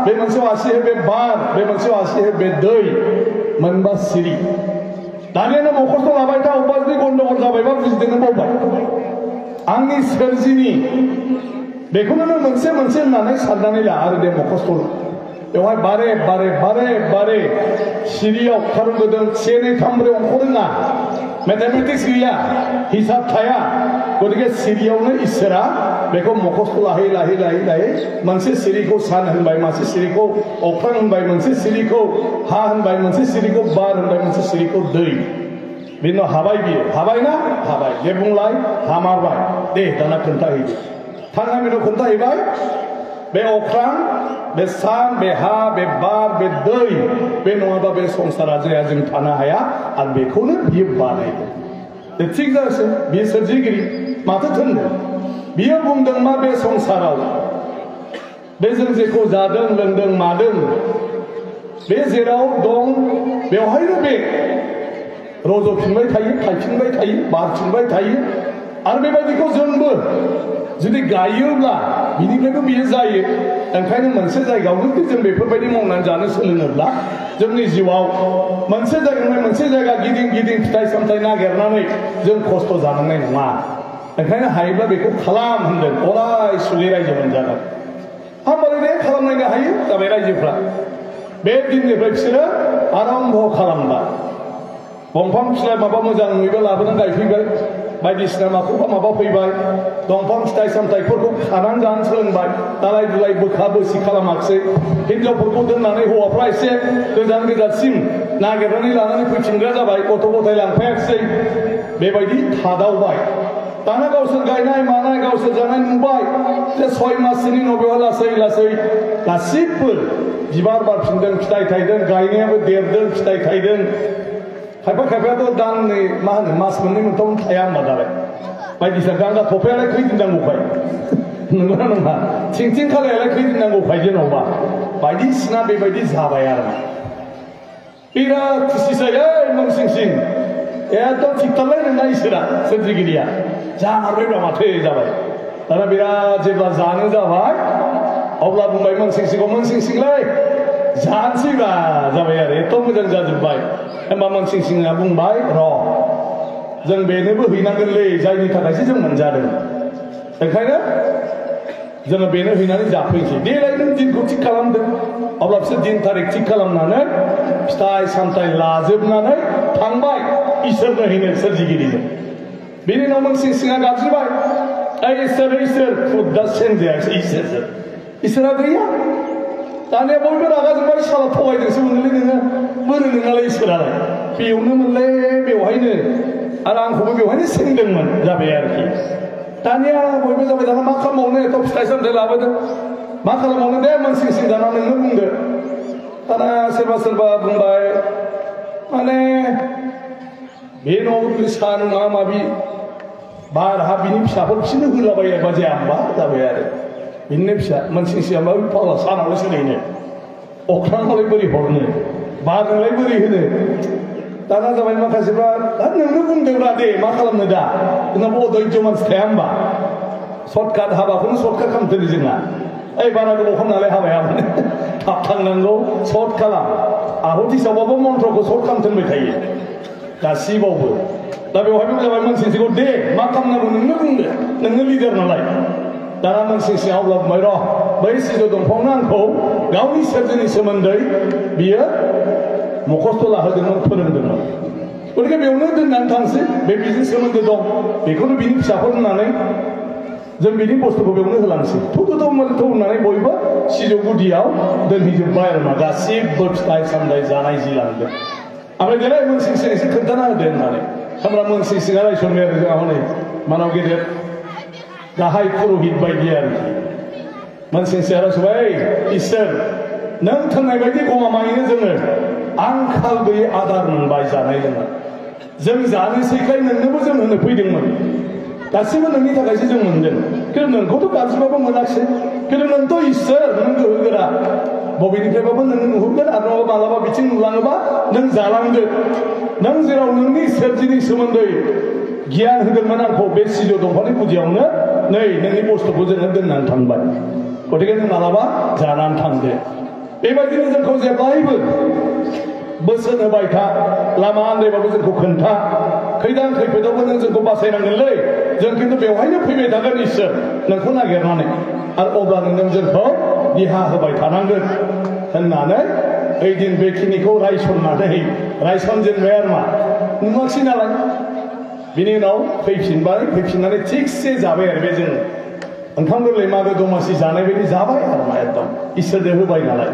बे मोनसेयाव आसि हो बे बार बे मोनसेयाव आसि हो बे दै मोनबा सिरि दानिया नों मखस्थ' लाबाय था अबेबा जुदि गन्डगल जाबायबा बुजिदोंनो बावबाय आंनि सोरजिनि बेखौनो नों मोनसे होननानै साननानै ला आरो दे मखस्थ' बेवहाय बारे सिरियाव खारन गोदों 1 2 3 4 अंख रोङा मेथामेटिक्स गैया हिसाब थाया गतिके सिरियावनो इसोरा बेखौ मखस्थ' लाहै मोनसे सिरिखौ सान होनबाय मोनसे सिरिखौ अख्रां होनबाय मोनसे सिरिखौ हा होनबाय मोनसे सिरिखौ बार होनबाय मोनसे सिरिखौ दै बेनि उनाव हाबाय बियो हाबायना हाबाय दे बुंलाय हामारबाय दे दाना खोन्थाहैदो थांनाय मिनिटाव खोन्थाहैबाय बे अख्रां बे सान बे हा बे बार बे दै बे नङाबा बे संसारा जाया जों थानो हाया आरो बेखौनो बियो बानायदों थिग जासै बियो सोरजिगिरि माथो थोनदों बियो बुंदों मा बे संसाराव बे जों जेखौ जादों लोंदों मादों बे जेराव दं बेवहायनो बे रज'फिनबाय थायो थायफिनबाय थायो बारफिनबाय थायो आरो बेबायदिखौ जोंबो जुदि गायोब्ला बिनिफ्रायबो बियो जायो ओंखायनो मोनसे जायगायावनो जों बेफोरबायदि मावनानै जानो सोलोङोब्ला जोंनि जिउआव मोनसे जायगानिफ्राय मोनसे जायगा गिदिं फिथाइ सामथाइ नागिरनानै जों खस्थ' जानांनाय नङा ओंखायनो हायोब्ला बेखौ खालाम होनदों अराय सुलि रायजो मोनजागोन माबोरै खालामनायनो हायो जाबाय रायजोफ्रा बे दिननिफ्राय बिसोरो आरम्भ खालामबाय दंफां फिथाइ माबा मोजां नुयोबा लाबोनानै गायफैबाय बायदिसिना माबा फैबाय दंफां फिथाइ सामथाइफोरखौ खानानै जानो सोलोंबाय दालाय दुलाय बोखा बोसि खालामाखिसै हिनजावफोरखौ दोननानै हौवाफ्रा एसे गोजानसिम नागिरनानै लानानै फैफिनग्रा जाबाय गथ' गथाय लांफायाखिसै बेबायदि थादावबाय दाना गावसोर गायनाय मानाय गावसोर जानाय नुबाय जे 6 मासनि उनाव बेवहाय लासै गासिबो बिबार बारफिनदों फिथाइ थायदों गायनायाबो देरदों फिथाइ थायदों खायफायाथ' दाननै मा होनो मास 2 मोनथाम थाया होनबा दालाय बायदिसिना गांगा थफायालाय खैदिन नांगौखाय नंगौना नङा थिं खालायालाय खैदिन नांगौखाय जेन'बा बायदिसिना बेबायदि जाबाय आरो बिराद खुसिसै मोनसिं एकदम थिगथारलाय नोंना इसोरा सोरजिगिरिया जामारबायब्रा माथो जाबाय दाना बिराद जेब्ला जानो जाबाय अब्ला बुंबाय मोनसिंलै जानोसैबा जाबाय आरो एथ' मोजां जाजोब्बाय होमबा मोनसिंआ बुंबाय र' जों बेनोबो हैनांगोनलै जायनि थाखायसो जों मोनजादों ओंखायनो जोङो बेनो हैनानै जाफैनोसै देलाय नों दिनखौ थिग खालामदों अब्ला बिसोर दिन थारिख थिग खालामनानै फिथाइ सामथाइ लाजोबनानै थांबाय इसोरनो हैनो सोरजिगिरिनो बेनि उनाव मोनसिंआ गाबज्रिबाय इसोर खुदा सेनजायासै इसोरा गैया दानिया बयबो रागा जोंबाय साला थगायदोंसो मोनोलै नोङो बोरो नोंनालाय इसोरालाय बेयावनो मोनलै बेवहायनो आरो आंखौबो बेवहायनो सोंदोंमोन जाबाय आरोखि दानिया बयबो जाबाय दाना मा खालामबावनो एथ' फिथाइ सामथाइ लाबोदों मा खालामबावनो दे मोनसिं सिं दाना नोंनो बुंदो दाना सोरबा बुंबाय माने बे न'आव सा नङा माबि बार हा बिनि फिसाफोर बिसोरनो होलाबायोबा जाया होमबा जाबाय आरो बिनिनो फिसा मोनसिं सिंआ माबि फाग्ला सानावलाय सोलायनो अख्राङावलाय बोरै हरनो बारनोलाय बोरै होनो दाना जाबाय माखासेफ्रा दा नोंनो बुंदोंब्रा दे मा खालामनो दा जोंनाबो अधैर्य मानसि थाया होमबा सर्टकाट हाबाखौनो सर्टकाट खालामथारो जोंना ओइ बारा गोबाव खालामनालाय हाबाया थाब थांनांगौ सर्ट खालाम आहुति सावबाबो मन्त्रखौ सर्ट खालामथोनबाय थायो गासिबावबो दा बेवहायबो जाबाय मोनसिंसिंखौ दे मा खालामनांगौ नोंनो बुंदो नोंनो लिडार नालाय दाना मोनसिंसिंआ अब्ला बुंबाय र' बै सिजौ दंफांनो आंखौ गावनि सोरजिनि सोमोन्दै बियो मखस्थ' लाहोदोंमोन फोरोंदोंमोन गतिके बेयावनो दोननानै थांसै बे बिजों सोमोन्दो दं बेखौनो बिनि फिसाफोर होननानै जों बिनि बुस्थुखौ बेयावनो होलांसै थु होननानै बयबो सिजौ गुदियाव दोनहैजोब्बाय आरो मा गासिबो फिथाइ सामथाइ जानाय जि लांदों ओमफ्राय देलाय मोनसिंसिं एसे खोन्थाना होदो होननानै होमब्ला मोनसिंसिंआ रायसनबाय आरो जोंहा हनै मानाव गेदेर गाहाय पुर'हित बायदि आरोखि मोनसिंसिंआ रायसनबाय इसोर नों थोननाय बायदि गमामायैनो जोङो आंखाल गैयै आदार मोनबाय जानाय लोंनाय जों जानोसैखाय नोंनोबो जों होनो फैदोंमोन गासिबो नोंनि थाखायसो जों मोनदों खिन्थु नोंखौथ' गाज्रिबाबो मोनाखिसै खिन्थु नोंथ' इसोर नों गोहोगोरा बबेनिफ्रायबाबो नों नुहुरगोन आरो नङाबा मालाबा बिथिं नुलाङोबा नों जालांदो नों जेराव नोंनि सोरजिनि सोमोन्दै गियान होदोंमोन आंखौ बे सिजौ दंफांनि गुदियावनो नै नोंनि बुस्थुखौ जोङो दोननानै थांबाय गतिके नों मालाबा जानानै थांदो बेबायदिनो जोंखौ जेब्लायबो बोसोन होबाय था लामा आन्दायबाबो जोंखौ खोन्था खैदां खैफोदावबो नों जोंखौ बासायनांगोनलै जों खिन्थु बेवहायनो फैबाय थागोन इसोर नोंखौ नागिरनानै आरो अब्लानो नों जोंखौ दिहा होबाय थानांगोन होननानै ओइदिन बेखिनिखौ रायसनजेनबाय आरो मा नुवाखिसै नालाय बिनि उनाव फैफिननानै थिगसे जाबाय आरो बे जों ओंखाम गोरलै मागो दमासि जानाय बायदि जाबाय आरो मा एकदम इसोरनो होबाय नालाय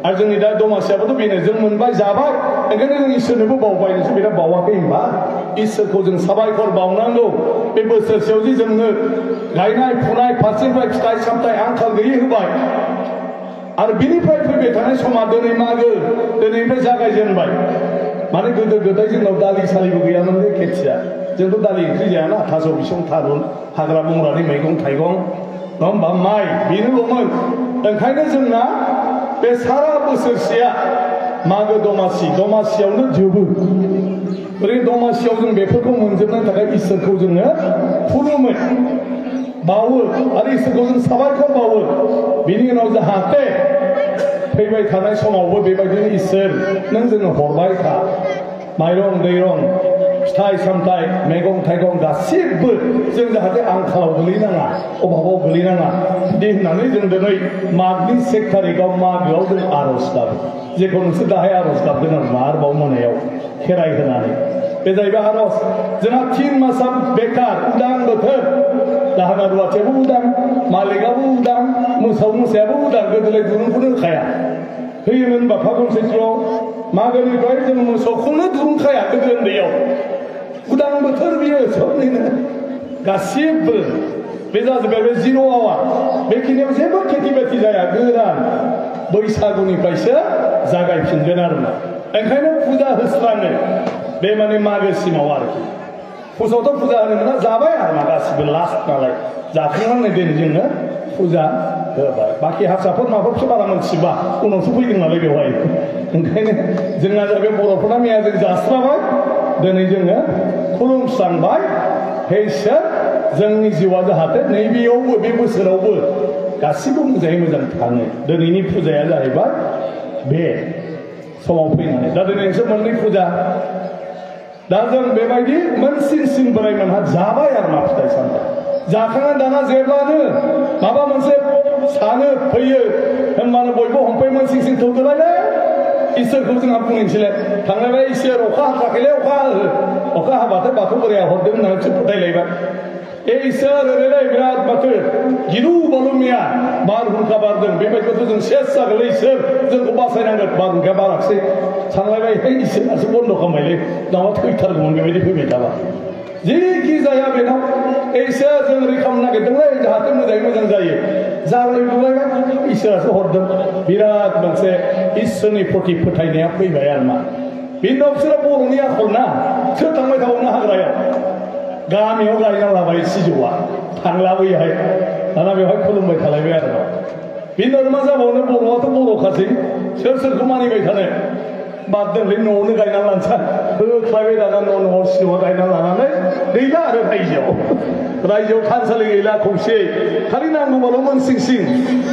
आरो जोंनि दा दमासियाबोथ' बेनो जों मोनबाय जाबाय ओंखायनो जों इसोरनोबो बावबाय नोंसोर बिराद बावाखै होनबा इसोरखौ जों साबायखर बावनांगौ बे बोसोरसेयाव जि जोंनो गायनाय फुनाय फारसेनिफ्राय फिथाइ सामथाइ आंखाल गैयै होबाय आरो बिनिफ्राय फैबाय थानाय समा दिनै मागो दिनैनिफ्राय जागायजेनबाय माने गोदो गोदाय जोंनाव दालि सालिबो गैयामोन बे खेथिया जोंथ' दालि ओंख्रि जायाना थास' बिसं थारुन हाग्रा बंग्रानि मैगं थाइगं नङा होमबा माइ बेनोल'मोन ओंखायनो जोंना बे सारा बोसोरसेया मागो दमासियावनो जोबो ओरैनो दमासियाव जों बेफोरखौ मोनजोबनो थाखाय इसोरखौ जोङो खुलुमो बावो आरो इसोरखौ जों साबायखर बावो बिनि उनाव जाहाथे फैबाय थानाय समावबो बेबायदिनो इसोर नों जोंनो हरबाय था माइरं दैरं फिथाइ सामथाइ मैगं थाइगं गासिबो जों जाहाथे आंखालाव गोलैनाङा अभाबाव गोलैनाङा बिदि होननानै जों दिनै मागनि 1 तारिखआव मागोआव जों आर'ज गाबो जेखौ नोंसोर दाहाय आर'ज गाबगोन आरो आरोबाव मोनायाव खेराइ होनानै बे जाहैबाय आर'ज जोंहा 3 मासा बेकार उदां बोथोर दाहोना रुवाथियाबो उदां मालिकआबो उदां मोसायाबो उदां गोदोलाय दुरुंखौनो होखाया होयोमोन होनबा फागुन सैत्रआव मागोनिफ्राय जों मोसौखौनो दुरुंखाया गोदो उन्दैयाव उदां बोथोर बियो सबनिनो गासिबो बे जाजोब्बाय बे 0 आवार बेखिनियाव जेबो खेथि बाथि जाया गोरान बैसागुनिफ्रायसो जागायफिनगोन आरोना ओंखायनो फुजा होस्राङो बे माने मागोसिमाव आरोखि फुजावथ' फुजा होनो मोना जाबाय आरो मा गासिबो लास्ट नालाय जाखांनानै दिनै जोङो फुजा होबाय बाखि हारसाफोर माबाफोरसो बारा मोनथिबा उनावसो फैदों नालाय बेवहाय ओंखायनो जोंना जाबाय बर'फोरना मैया जों जास्राबाय दिनै जोङो खुलुमस्रांबाय हे इसोर जोंनि जिउआ जाहाथे नैबेयावबो बे बोसोरावबो गासिबो मोजाङै मोजां थाङो दिनैनि फुजाया जाहैबाय बे समाव फैनानै दा दिनै नोंसोर मोननै फुजा दा जों बेबायदि मोनसिन बोराय मोनहा जाबाय आरो मा फिथाइ सामथाइ जाखांनानै दाना जेब्लानो माबा मोनसे सानो फैयो होनबानो बयबो हमफै मोनसिन थौदोलायलै इसोरखौ जोंहा बुंनोसैलाय थांलायबाय इसोर अखा हाथाखैलै अखा हाबाथाय बाथौ बोराया हरदों होननानैसो फोथायलायबाय इसोर ओरैलाय बिराद माथो गिलु बालु मैया बारहुंखा बारदों बेबायदिथ' जों सेस जागोनलै इसोर जोंखौ बासायनांगोन बारहुंखाया बाराखसै सानलायबाय इसोरासो बन्द' खालामबायलै दामा थैथारगौमोन बेबायदि फैबाय थाबा जेखि जाया बेनाव एसे जों रैखा नागिरदोंलै जाहाथे मोजाङै मोजां जायो जालायबाय इसोरासो हरदों बिराद मोनसे इसोरनि प्रति फोथायनाया फैबाय आरो मा बेनि उनाव बिसोरो बर'नि आखल ना सोर थांबाय थाबावनो हाग्रायाव गामियाव गायना लाबाय सिजौआ थांला बैहाय दाना बेवहाय खुलुमबाय थालायबाय आरो बेनि उनाव मा जाबावनो बर'आथ' बर'खासै सोर सोरखौ मानिबाय थानो बाद दोनलै न'आवनो गायना लानोसै होख्लायबाय दाना न'आव सिजौआ गायना लानानै गैला आरो रायजोआव थानसालि गैला खौसे खालि नांगौबाल' मोनसिं सिं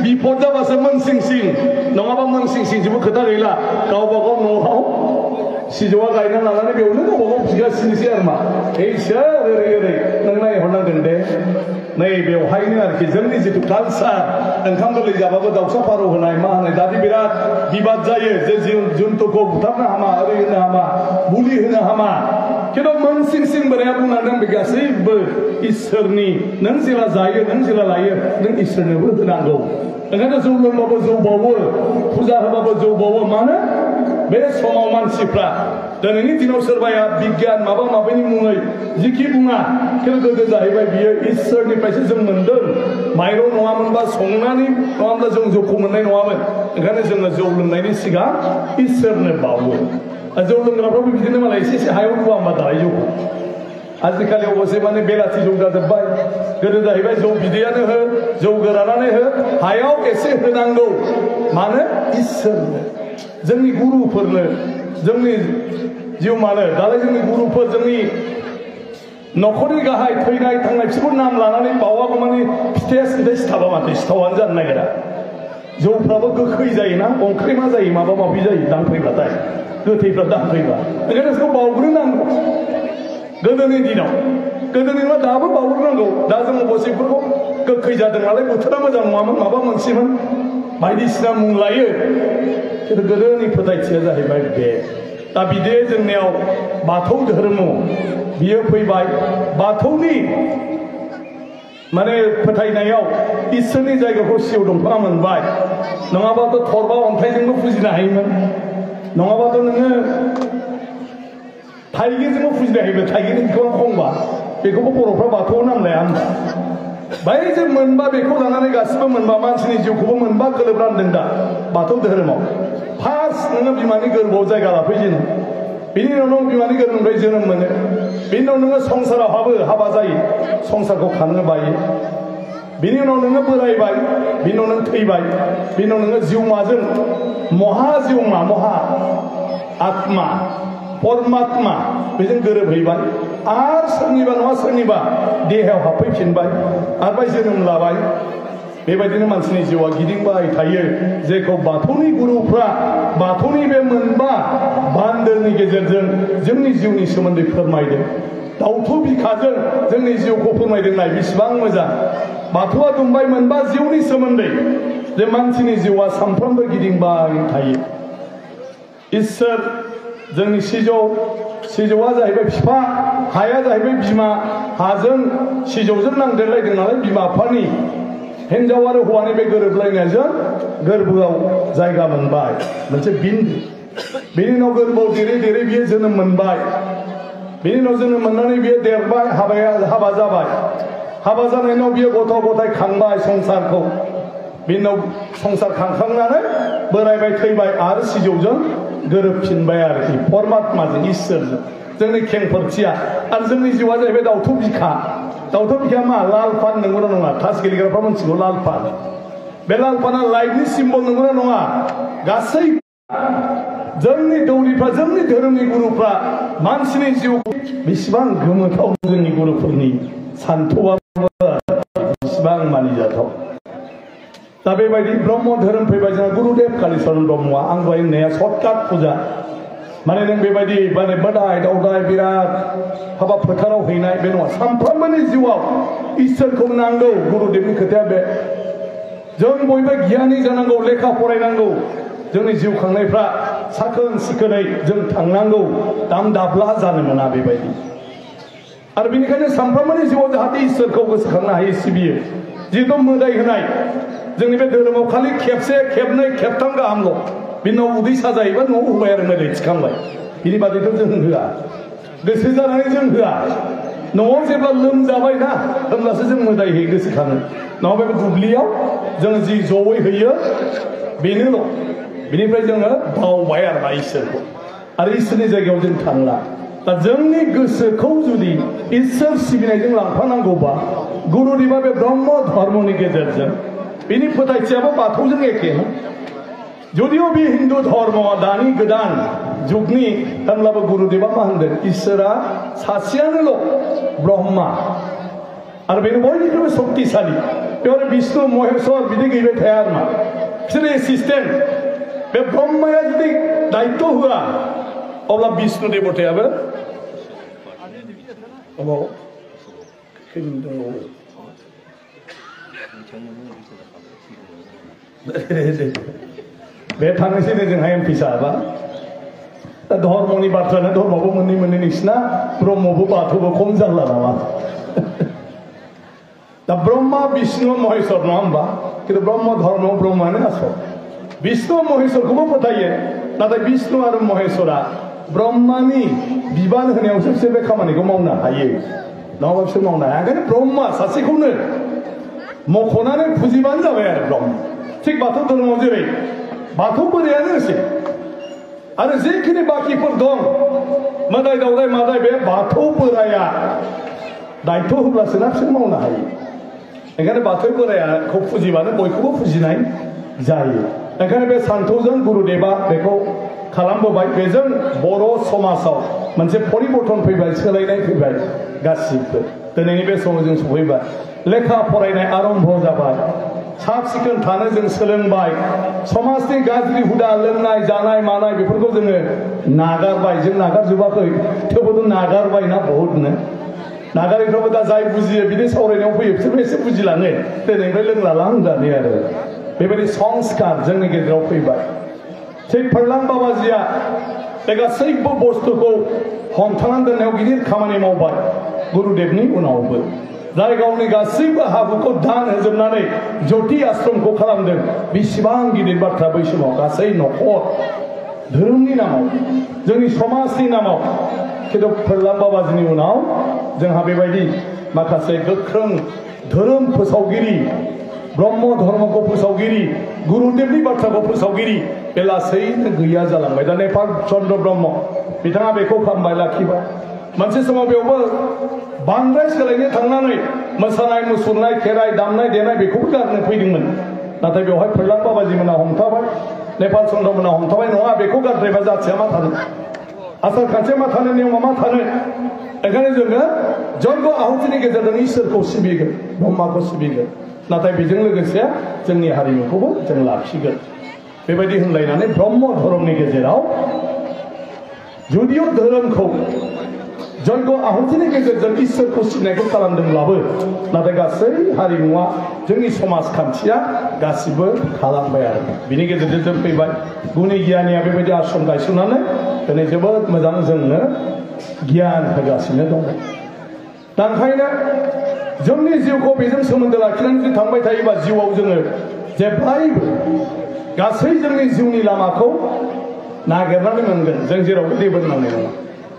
बिपद जाबासो मोनसिं सिं नङाबा मोनसिं सिंजोंबो खोथा गैला गावबा गाव न'आव सिजौआ गायना लानानै बेयावनो गावबा गाव बिगासिनोसै आरो मा इसोर ओरै ओरै नों नायहरनांगोन दे नै बेवहायनो आरोखि जोंनि जिथु कालसार ओंखाम गोरलै जाबाबो दाउसा फारौ होनाय मा होनाय दादि बिराद बिबाद जायो जे जुन्थुखौ बुथारनो हामा ओरै होनो हामा बुलि होनो हामा खिन्थु मोनसिं सिं बोराया बुंनानै बे गासैबो इसोरनि नों जेला जायो नों जेला लायो नों इसोरनोबो होनांगौ ओंखायनो जौ लोंबाबो जौ बावो फुजा होबाबो जौ बावो मानो बे समाव मानसिफ्रा दिनैनि दिनाव सोरबाया बिगियान माबा माबिनि मुङै जिखि बुङा खिन्थु गोदो जाहैबाय बियो इसोरनिफ्रायसो जों मोनदों माइरं नङामोनबा संनानै नङाब्ला जों जौखौ मोननाय नङामोन ओंखायनो जोङो जौ लोंनायनि सिगां इसोरनो बावो जौ लोंग्राफ्राबो बिदिनो मालाय एसे एसे हायाव रुवा होमबा दालाय जौखौ आजिखालि अबसे माने बेलाथि जौ जाजोब्बाय गोदो जाहैबाय जौ बिदैयानो हो जौ गोरानानो हो हायाव एसे होनांगौ मानो इसोरनो जोंनि गुरुफोरनो जोंनि जिउमानो दालाय जोंनि गुरुफोर जोंनि न'खरनि गाहाय थैनाय थांनाय बिसोरखौ नाम लानानै बावागौ माने फिथाइया सिन्थाय सिथाबा माथो सिथावानो जानो नागिरा जौफ्राबो गोखै जायोना अंख्रेमा जायो माबा माबि जायो दांफैब्लाथाय गोथैफ्रा दांफैब्ला ओंखायनो बेखौ बावग्रोनांगौ गोदोनि दिनाव दाबो बावग्रोनांगौ दा जों अबसेफोरखौ गोखै जादों नालाय बोथोरा मोजां नङामोन माबा मोनसेमोन बायदिसिना मुं लायो खिन्थु गोदोनि फोथायथिया जाहैबाय बे दा बिदि जोंनियाव बाथौ धोरोमाव बियो फैबाय बाथौनि माने फोथायनायाव इसोरनि जायगाखौ सिजौ दंफाङा मोनबाय नङाबाथ' थरबा अन्थाइजोंबो फुजिनो हायोमोन नङाबाथ' नोङो थाइगिरजोंबो फुजिनो हायोमोन थाइगिरनि बिखौआ खंबा बेखौबो बर'फ्रा बाथौआव नांलाया होनबा बै जों मोनबा बेखौ लानानै गासिबो मोनबा मानसिनि जिउखौबो मोनबा गोलोब रानदों दा बाथौ धोरोमाव फार्स्ट नोङो बिमानि गोरबोआव जायगा लाफैजेनो बिनि उनाव नों बिमानि गोरबोनिफ्राय जोनोम मोनो बिनि उनाव नोङो संसाराव हाबा जायो संसारखौ खांनो बायो बिनि उनाव नोङो बोरायबाय बिनि उनाव नों थैबाय बिनि उनाव नोङो जिउमाजों महा आत्मा परमात्मा बेजों गोरोबहैबाय आरो सोरनिबा नङा सोरनिबा देहायाव हाबफैफिनबाय आरो जोनोम लाबाय बेबायदिनो मानसिनि जिउआ गिदिंबाय थायो जेखौ बाथौनि गुरुफ्रा बाथौनि बे मोनबा बान्दोनि गेजेरजों जोंनि जिउनि सोमोन्दै फोरमायदों दाउथु बिखाजों जोंनि जिउखौ फोरमायदों नाय बेसेबां मोजां बाथौआ दुमबाय मोनबा जिउनि सोमोन्दै जे मानसिनि जिउआ सानफ्रोमबो गिदिंबाय थायो इसोर जोंनि सिजौआ जाहैबाय बिफा हाया जाहैबाय बिमा हाजों सिजौजों नांदेरलायदों नालाय बिमा बिफानि हिन्जाव आरो हौवानि बे गोरोबलायनायजों गोरबोआव जायगा मोनबाय मोनसे बिन्दो बेनि उनाव गोरबोआव देरै देरै बियो जोनोम मोनबाय बेनि उनाव जोनोम मोननानै बियो देरबाय हाबा जाबाय हाबा जानायनि उनाव बियो गथ' गथाय खांबाय संसारखौ बिनि उनाव संसार खांखांनानै बोरायबाय थैबाय आरो सिजौजों गोरोबफिनबाय आरोखि परमात्माजों इसोरजों जोंनि खेंफोरथिया आरो जोंनि जिउआ जाहैबाय दाउथु बिखा मा लाल पान नंगौना नङा थास गेलेग्राफ्रा मिथिगौ लाल पान बे लाल पाना लाइटनि सिम्बल नंगौना नङा गासै जोंनि दौरिफ्रा जोंनि धोरोमनि गुरुफ्रा मानसिनि जिउ बेसेबां गोमोथाव जोंनि गुरुफोरनि सान्थौआबो बेसेबां मानिजाथाव दा बेबायदि ब्रह्म धोरोम फैबाय जोंहा गुरुदेव कालिचरण ब्रह्मआ आं दहाय होननाया सर्टकाट फुजा माने नों बेबायदि माने मोदाय दावदाय बिराद हाबा फोथाराव हैनाय बे नङा सानफ्रोमबोनि जिउआव इसोरखौ नांगौ गुरुदेवनि खोथाया बे जों बयबो गियानि जानांगौ लेखा फरायनांगौ जोंनि जिउ खांनायफ्रा साखोन सिखोनै जों थांनांगौ दाम दाब्ला जानो मोना बेबायदि आरो बेनिखायनो सानफ्रोमबोनि जिउआव जाहाथे इसोरखौ गोसोखांनो हायो सिबियो जिहेतु मोदाय होनाय जोंनि बे धोरोमाव खालि खेबसे खेबनै खेबथाम गाहामल' बिनि उनाव उदै साजायोबा न'आव होबाय आरो मोदाय थिखांबाय बिनि बादैथ' जों होआ गोसो जानानै जों होआ न'आव जेब्ला लोमजाबाय ना होमब्लासो जों मोदाय होयो गोसोखाङो नङाबा बे दुब्लियाव जोङो जि जयै होयो बेनोल' बिनिफ्राय जोङो बावबाय आरोना इसोरखौ आरो इसोरनि जायगायाव जों थांला दा जोंनि गोसोखौ जुदि इसोर सिबिनायजों लांफानांगौबा गुरुदेबा बे ब्रह्म धर्मनि गेजेरजों बिनि फोथायथियाबो बाथौजों एखे जुदिअ बे हिन्दु धर्मआ दानि गोदान जुगनि होनब्लाबो गुरुदेबा मा होनदों इसोरा सासेयानोल' ब्रह्मा आरो बेनो बयनिख्रुइबो शक्तिशाली बेयाव विष्णु महेश्वर बिदि गैबाय थाया आरो मा बिसोर एसिस्टेन्ट बे ब्रह्माया जुदि दायित्व होआ अब्ला विष्णु देबतायाबो बे थांनोसै जोंहा एमपि साहबा दा धर्मनि बाथ्रानो धर्मबो मोननै मोननै नोंसिना ब्रह्मबो बाथौबो खम जाला नामा दा ब्रह्मा विष्णु महेश्वर नङा होमबा खिन्थु ब्रह्म धर्म ब्रह्मानो आसल विष्णु महेश्वरखौबो फोथायो नाथाय विष्णु आरो महेश्वरा ब्रह्मानि बिबान होनायावसो बिसोर बे खामानिखौ मावनो हायो नङाबा बिसोर मावनो हाया ओंखायनो ब्रह्मा सासेखौनो मख'नानै फुजिबानो जाबाय आरो ब्रह्म थिग बाथौ धर्मआव जेरै बाथौ बोरायानो एसे आरो जेखिनि बाखिफोर दं मोदाय दावदाय मादाय बे बाथौ बोराया दायित्व होब्लासो ना बिसोर मावनो हायो ओंखायनो बाथौ बोरायखौ फुजिबानो बयखौबो फुजिनाय जायो ओंखायनो बे सान्थौजों गुरुदेबा बेखौ खालामबोबाय बेजों बर' समाजाव मोनसे परिबर्तन फैबाय सोलायनाय फैबाय गासिबो दिनैनि बे समाव जों सफैबाय लेखा फरायनाय आरम्भ जाबाय साफ सिखोन थानो जों सोलोंबाय समाजनि गाज्रि हुदा लोंनाय जानाय मानाय बेफोरखौ जोङो नागारबाय जों नागारजोबाखै थेवबो नागारबाय ना बहुतनो नागारिफ्राबो दा जाय बुजियो बिदि सावरायनायाव फैयो बिसोरबो एसे बुजिलाङो दिनैनिफ्राय लोंलाला होननानै आरो बेबायदि संस्कार जोंनि गेजेराव फैबाय थिग फर्लां बाबाजिया बे गासैबो बुस्थुखौ हमथानानै दोननायाव गिदिर खामानि मावबाय गुरुदेबनि उनावबो जाय गावनि गासैबो हाबुखौ दान होजोबनानै ज्योति आश्रमखौ खालामदों बेसेबां गिदिर बाथ्रा बै समाव गासै न'खर धोरोमनि नामाव जोंनि समाजनि नामाव खिन्थु फर्लां बाबाजिनि उनाव जोंहा बेबायदि माखासे गोख्रों धोरोम फोसावगिरि ब्रह्म धर्मखौ फोसावगिरि गुरुदेबनि बाथ्राखौ फोसावगिरि बे लासैनो गैया जालांबाय दा नेपाल चन्द्र ब्रह्म बिथाङा बेखौ खालामबाय लाखिबाय मोनसे समाव बेयावबो बांद्राय सोलायनो थांनानै मोसानाय मुसुरनाय खेराइ दामनाय देनाय बेखौबो गारनो फैदोंमोन नाथाय बेवहाय फर्लां बाबाजिमोना हमथाबाय नेपाल चन्द्रमोना हमथाबाय नङा बेखौ गारद्रायबा जाथिया मा थानो आसार खान्थिया मा थानो नियमा मा थानो ओंखायनो जोङो जयग आहुतिनि गेजेरजों इसोरखौ सिबिगोन ब्रह्माखौ सिबिगोन नाथाय बेजों लोगोसे जोंनि हारिमुखौबो जों लाखिगोन बेबायदि होनलायनानै ब्रह्म धर्मनि गेजेराव जुदिअ धोरोमखौ जयग आहुतिनि गेजेरजों इसोरखौ सिबिनायखौ खालामदोंब्लाबो नाथाय गासै हारिमुवा जोंनि समाजखान्थिया गासिबो थालांबाय आरो बिनि गेजेरजों जों फैबाय गुनि गियानिया बेबायदि आश्रम गायसननानै दिनै जोबोद मोजां जोंनो गियान होगासिनो दङ दा ओंखायनो जोंनि जिउखौ बेजों सोमोन्दो लाखिनानै जुदि थांबाय थायोबा जिउआव जोङो जेब्लायबो गासै जोंनि जिउनि लामाखौ नागिरनानै मोनगोन जों जेरावबो जेबो नांनाय नङा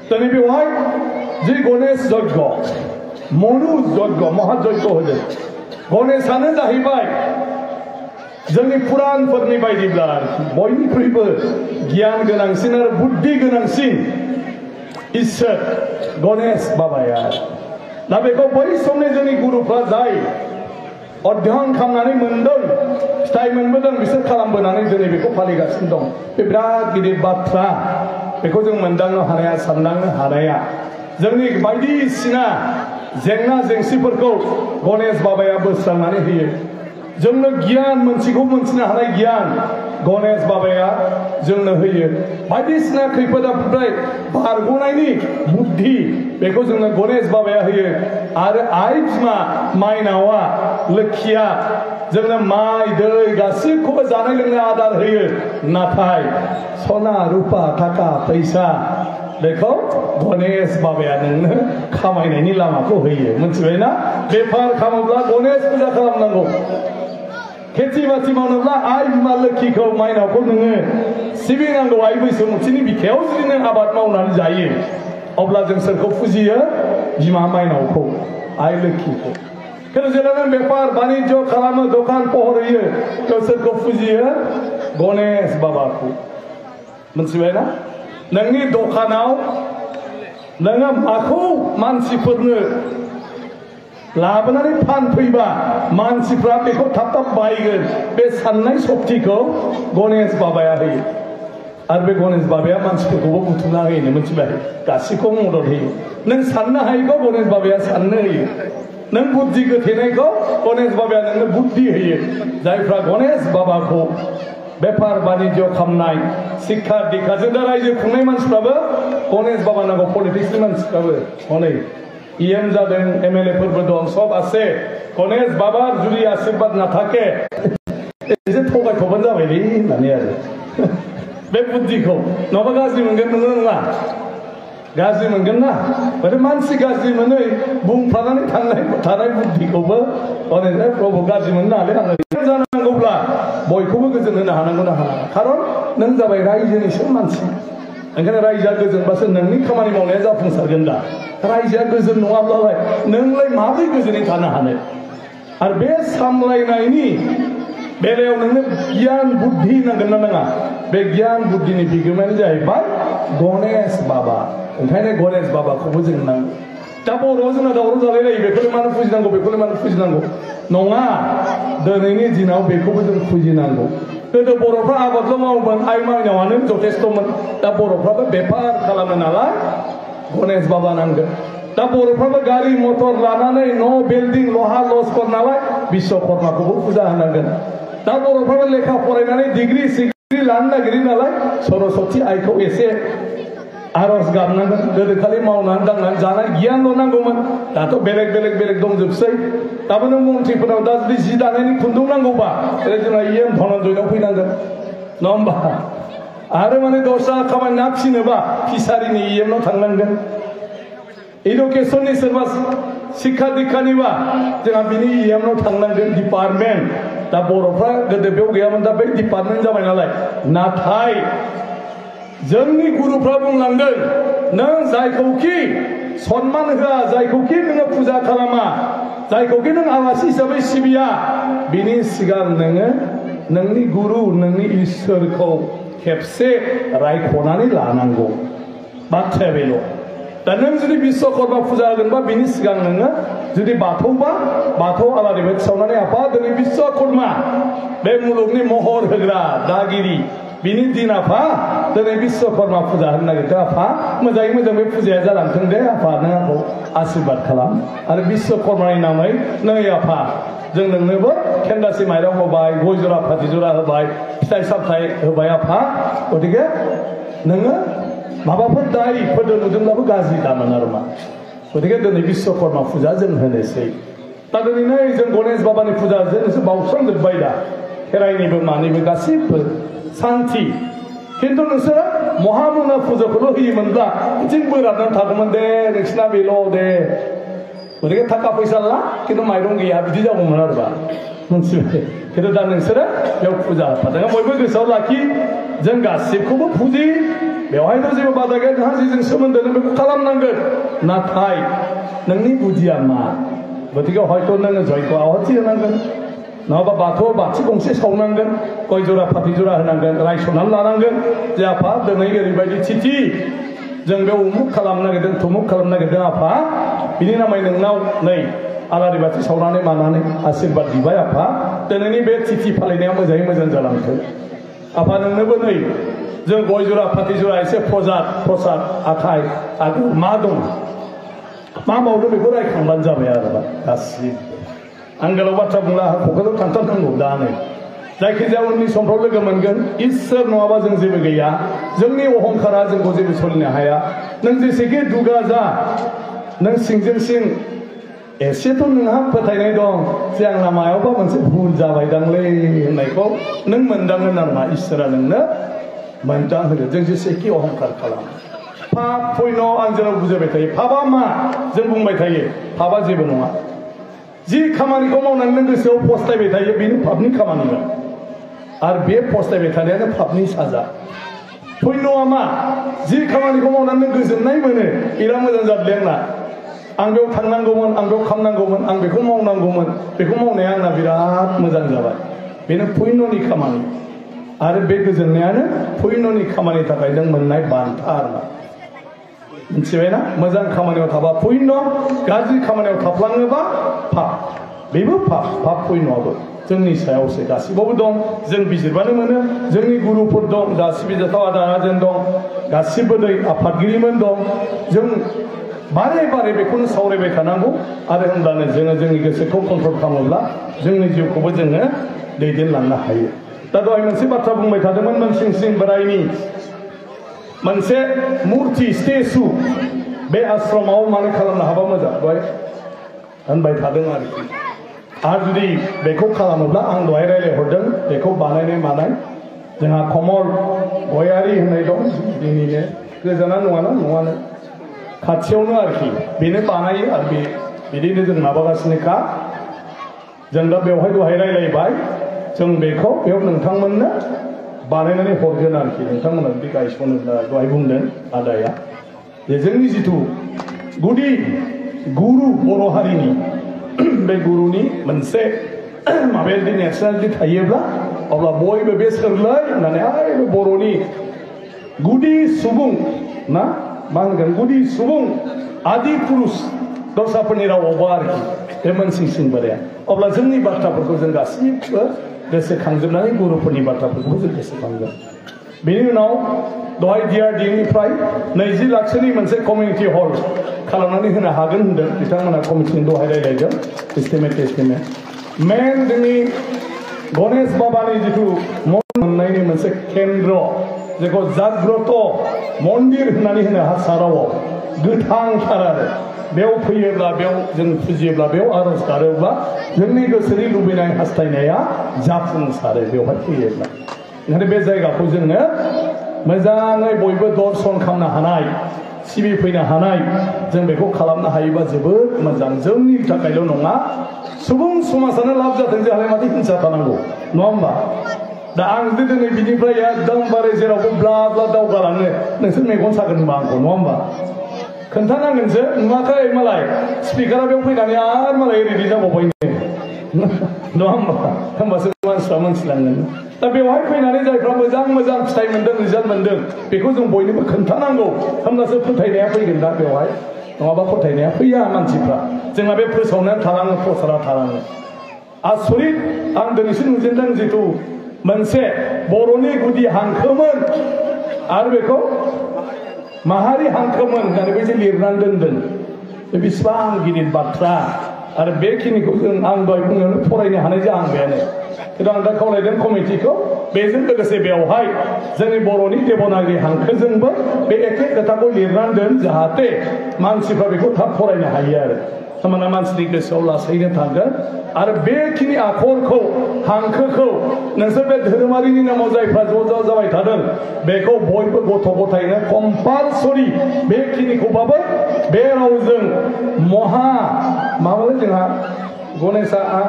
दिनै बेवहाय जि गणेश यज्ञ मनु यज्ञ महायज्ञ होदों गणेशानो जाहैबाय जोंनि पुराणफोरनि बायदिब्ला बयनिख्रुइबो गियान गोनांसिन आरो बुद्धि गोनांसिन इसोर गणेश बाबाया दा बेखौ बै समनि जोंनि गुरुफ्रा जाय अध्ययन खालामनानै मोनदों फिथाइ मोनबोदों बिसोर खालामबोनानै दिनै बेखौ फालिगासिनो दं बे बिराद गिदिर बाथ्रा बेखौ जों मोनदांनो हानाया सानदांनो हानाया जोंनि बायदिसिना जेंना जेंसिफोरखौ गणेश बाबाया बोस्रांनानै होयो जोंनो गियान मोनसेखौ मोनथिनो हानाय गियान गणेश बाबाया जोंनो होयो बायदिसिना खैफोद आफोदनिफ्राय बारग'नायनि बुद्धि बेखौ जोंनो गणेश बाबाया होयो आरो आइ बिमा माइनावा लोखिया जोंनो माइ दै गासैखौबो जानाय लोंनाय आदार होयो नाथाय सना रुपा थाखा फैसा बेखौ गणेश बाबाया नोंनो खामायनायनि लामाखौ होयो मिथिबायना बेफार खालामोब्ला गणेश फुजा खालामनांगौ खेथि बाथि मावनोब्ला आइ बिमा लोखिखौ माइनावखौ नोङो सिबिनांगौ आइ बैसोमुथिनि बिखायाव जुदि नों आबाद मावनानै जायो अब्ला जों सोरखौ फुजियो बिमा माइनावखौ आइ लोखिखौ खिन्थु जेब्ला नों बेफार बानिज्य खालामो दखान पहर होयो तो सोरखौ फुजियो गणेश बाबाखौ मोनथिबाय ना नोंनि दखानाव नोङो माखौ मानसिफोरनो लाबोनानै फानफैबा मानसिफ्रा बेखौ थाब थाब बायगोन बे साननाय सक्तिखौ गणेश बाबाया होयो आरो बे गणेश बाबाया मानसिफोरखौबो बुथुमना होयो मोनथिबाय गासैखौबो मदद होयो नों साननो हायैखौ गणेश बाबाया साननो होयो नों बुद्धि गोथेनायखौ गणेश बाबाया नोंनो बुद्धि होयो जायफ्रा गणेश बाबाखौ बेफार बानिज्य खालामनाय शिक्षा दीक्षाजों दा रायजो खुंनाय मानसिफ्राबो गणेश बाबा नांगौ पलिटिक्सनि मानसिफ्राबो हनै इएम जादों एमएलए फोरबो दं सब आसे गणेश बाबा जुदि आशीर्बाद ना थाके एसे थगायथ'बानो जाबायलै होननानै आरो बे बुद्धिखौ नङाबा गाज्रि मोनगोन नोङो नङा गाज्रि मोनगोन ना माने मानसि गाज्रि मोनै बुंफ्लानानै थानाय बुद्धिखौबो अनेक प्रभु गाज्रि मोननो हाले आङो जानांगौब्ला बयखौबो गोजोन होनो हानांगौ ना हानाङा खारन नों जाबाय रायजोनिसो मानसि ओंखायनो रायजोआ गोजोनबासो नोंनि खामानि मावनाया जाफुंसारगोन दा रायजोआ गोजोन नङाब्लालाय नोंलाय माबोरै गोजोनै थानो हानो आरो बे सामलायनायनि बेलायाव नोंनो गियान बुद्धि नांगोन ना नाङा बे गियान बुद्धिनि बिगोमायानो जाहैबाय गणेश बाबा ओंखायनो गणेश बाबाखौबो जों नांगौ दा बर'आव जोंना दावराव जालायलायो बेखौनो मानो फुजिनांगौ बेखौनो मानो फुजिनांगौ नङा दिनैनि दिनाव बेखौबो जों फुजिनांगौ गोदो बर'फ्रा आबादल' मावोमोन आइ माइनावानो जथेस्थ'मोन दा बर'फ्राबो बेफार खालामो नालाय गणेश बाबा नांगोन दा बर'फ्राबो गारि मटर लानानै न' बिल्डिं लहा लस्कर नालाय बिश्वकर्माखौबो फुजा होनांगोन दा बर'फ्राबो लेखा फरायनानै डिग्री सिग्री लानो नागिरो नालाय सरस्वती आइखौ एसे आरज गाबनांगोन गोदो खालि मावनानै दांनानै जानाय गियानल' नांगौमोन दाथ' बेलेग दंजोबसै दाबो नों मन्थ्रिफोराव दा जुदि जि दानायनि खुन्दुं नांगौबा जोंना इएम धनन्जयनाव फैनांगोन नङा होमबा आरो माने दस्रा खामानि ना फिसिनोबा फिसारिनि इएमनाव थांनांगोन इडुकेसननि सोरबा शिक्षा दीक्षानिबा जोंहा बिनि इएमनाव थांनांगोन डिपार्टमेन्ट दा बर'फ्रा गोदो बेयाव गैयामोन दा बे डिपार्टमेन्ट जाबाय नालाय नाथाय जोंनि गुरुफ्रा बुंलांदों नों जायखौखि सन्मान होआ जायखौखि नोङो फुजा खालामा जायखौखि नों आलासि हिसाबै सिबिया बिनि सिगां नोङो नोंनि गुरु नोंनि इसोरखौ खेबसे रायख'नानै लानांगौ बाथ्राया बेल' दा नों जुदि बिश्वकर्मा फुजा होगोनबा बिनि सिगां नोङो जुदि बाथौबा बाथौ आलारि बाथि सावनानै आफा दिनै बिश्वकर्मा बे मुलुगनि महर होग्रा दागिरि बिनि दिन आफा दिनै बिश्वकर्मा फुजा होनो नागिरदों आफा मोजाङै मोजां बे फुजाया जालांथों दे आफा नों आंखौ आशीर्बाद खालाम आरो बिश्वकर्मानि नामै नै आफा जों नोंनोबो खेन्दासे माइरं होबाय गय जरा फाथै जरा होबाय फिथाइ सामथाइ होबाय आफा गतिके नोङो माबाफोर दायफोर नुदोंब्लाबो गाज्रि दामोन आरो मा गतिके दिनै बिश्वकर्मा फुजा जों होनोसै दा दिनै नै जों गणेश बाबानि फुजा जोंसो बावस्रांजोब्बाय दा खेराइनिबो मानिबो गासिबो शान्ति खिन्थु नोंसोरो महामना फुजाखौल' होयोमोनब्ला बिथिं बोराबनानै थागौमोन दे नोंसिना बेल' दे गतिके थाखा फैसा ला खिन्थु माइरं गैया बिदि जागौमोन आरोबा मोनथिबाय खिन्थु दा नोंसोरो बेयाव फुजा होफादों बयबो गोसोआव लाखि जों गासिबखौबो फुजि बेवहायथ' जेबो बादा गैया नोंहा जेजों सोमोन्दो नों बेखौ खालामनांगोन नाथाय नोंनि बुद्धिया मा गतिके हयथ' नोङो जयग' आहुति होनांगोन नङाबा बाथौआव बाथि गंसे सावनांगोन गय जरा फाथै जरा होनांगोन रायसननानै लानांगोन जे आफा दिनै ओरैबायदि थिथि जों बेयाव उमुक खालामनो नागिरदों थुमुक खालामनो नागिरदों आफा बिनि नामै नोंनाव नै आलारि बाथि सावनानै मानानै आशीर्बाद बिबाय आफा दिनैनि बे थिथि फालिनाया मोजाङै मोजां जालांथों आफा नोंनोबो नै जों गय जरा फाथै जरा एसे प्रसाद आखाइ आगोल मा दं मा मावदों बेखौ रायखांबानो जाबाय आरो गासिबो आं गोलाव बाथ्रा बुंला क'क्राझाराव थांथारनांगौ दा नै जायखिजाया उननि समफ्राव लोगो मोनगोन इसोर नङाबा जों जेबो गैया जोंनि अहंकारा जोंखौ जेबो सोलिनो हाया नों जेसेखि दुगा जा नों सिंजों सिं एसेथ' नोंहा फोथायनाय दं जे आंना मायावबा मोनसे भुल जाबायदांलै होननायखौ नों मोनदाङो नामा इसोरा नोंनो मोनदां होदो जों जेसेखि अहंकार खालामो पाप पुण्य आं जेराव बुजायबाय थायो पापा मा जों बुंबाय थायो पापा जेबो नङा जि खामानिखौ मावनानै नों गोसोआव फस्थायबाय थायो बेनो पापनि खामानिमोन आरो बे फस्थायबाय थानायानो पापनि साजा पुण्यआ मा जि खामानिखौ मावनानै नों गोजोननाय मोनो बिराद मोजां जादों आंना आं बेयाव थांनांगौमोन आं बेयाव खालामनांगौमोन आं बेखौ मावनांगौमोन बेखौ मावनाया आंना बिराद मोजां जाबाय बेनो पुण्यनि खामानि आरो बे गोजोननायानो पुण्यनि खामानिनि थाखाय नों मोननाय बान्था आरोना मिथिबायना मोजां खामानियाव थाबा पुण्य गाज्रि खामानियाव थाफ्लाङोबा पाप बेबो पाप पुण्यआबो जोंनि सायावसो गासिबावबो दं जों बिजिरबानो मोनो जोंनि गुरुफोर दं गासिबो जाथाव आदाजों दं गासिबो दै आफादगिरिमोन दं जों बारे बारे बेखौनो सावरायबाय थानांगौ आरो होमब्लानो जोङो जोंनि गोसोखौ कन्ट्रल खालामोब्ला जोंनि जिउखौबो जोङो दैदेनलांनो हायो दा दहाय मोनसे बाथ्रा बुंबाय थादोंमोन मोनसिं बोराइनि मोनसे मुर्ति स्टेचु बे आश्रमाव मानो खालामनो हाबा मोजां दहाय होनबाय थादों आरोखि आरो जुदि बेखौ खालामोब्ला आं दहाय रायज्लायहरदों बेखौ बानायनाय मानाय जोंहा कमल गयारि होननाय दं दिनैनो गोजाना नङानो खाथियावनो आरोखि बेनो बानायो आरो बिदिनो जों माबागासिनोखा जों दा बेवहाय दहाय रायज्लायबाय जों बेखौ बेयाव नोंथांमोननो बानायनानै हरगोन आरोखि नोंथांमोना जुदि गायसनोब्ला दहाय बुंदों आदाया जे जोंनि जिथु गुदि गुरु बर' हारिनि बे गुरुनि मोनसे माबाया जुदि नेसनेलिटि थायोब्ला अब्ला बयबो बे सोरलै होननानै बे बर'नि गुदि सुबुं ना मा होनगोन गुदि सुबुं आदि पुरुष दस्राफोरनि रावावबा आरोखि बे मोनसिं बोराया अब्ला जोंनि बाथ्राफोरखौ जों गासिबो गोसोखांजोबनानै गुरुफोरनि बाथ्राफोरखौबो जों गोसोखांगोन बेनि उनाव दहाय DRDAनिफ्राय 20 लाखसोनि मोनसे कमिउनिटि हल खालामनानै होनो हागोन होनदों बिथांमोना कमिटिनि दहाय रायज्लायदों एस्टिमेट मेन जोंनि गणेश बाबानि जिथु मोननायनि मोनसे केन्द्र जेखौ जाग्रत मन्दिर होननानै होनो हारसा रावाव गोथांथार आरो बेयाव फैयोब्ला बेयाव जों फुजियोब्ला बेयाव आरज गारोब्ला जोंनि गोसोनि लुबैनाय हास्थायनाया जाफुंसारो बेवहाय फैयोब्ला ओंखायनो बे जायगाखौ जोङो मोजाङै बयबो दर्शन खालामनो हानाय सिबिफैनो हानाय जों बेखौ खालामनो हायोबा जोबोद मोजां जोंनि थाखायल' नङा सुबुं समाजानो लाब जाथों जोंहालाय माथो हिंसा थानांगौ नङा होमबा दा आं दिनै बिनिफ्राय एकदमबारे जेरावबो ब्ला ब्ला दावगालाङो नोंसोर मेगन सागोन होनबा आंखौ नङा होमबा खोन्थानांगोनसो नुवाखै मालाय स्पिकारा बेयाव फैनानै आरो मालाय रेडि जाबावबायनो नङा होमबा होमबासो मानसिफ्रा मोनथिलांगोन दा बेवहाय फैनानै जायफ्रा मोजां फिथाइ मोन्दों रिजाल्ट मोन्दों बेखौ जों बयनोबो खोन्थानांगौ होमब्लासो फोथायनाया फैगोन दा बेवहाय नङाबा फोथायनाया फैया मानसिफ्रा जोंना बे फोसावनाया थालाङो प्रसारा थालाङो आसरित आं दिनैसिम नुजेनदों जिथु मोनसे बर'नि गुदि हांखोमोन आरो बेखौ माहारि हांखोमोन होननानै बेसे लिरनानै दोनदों बे बेसेबां गिदिर बाथ्रा आरो बेखिनिखौ जों आं दहाय बुंनायावनो फरायनो हानाय जाहांबायानो खिन्थु आं दा खावलायदों कमिटिखौ बेजों लोगोसे बेवहाय जोंनि बर'नि देबनागरि हांखोजोंबो बे एखे खोथाखौ लिरनानै दोन जाहाथे मानसिफ्रा बेखौ थाब फरायनो हायो आरो होमबाना मानसिनि गोसोआव लासैनो थागोन आरो बेखिनि आखरखौ हांखोखौ नोंसोर बे धोरोमारिनि नामाव जायफ्रा ज' जाबाय थादों बेखौ बयबो गथ' गथायनो कम्पालसरि बेखिनिखौबाबो बे रावजों माबालै जोंहा गणेशआ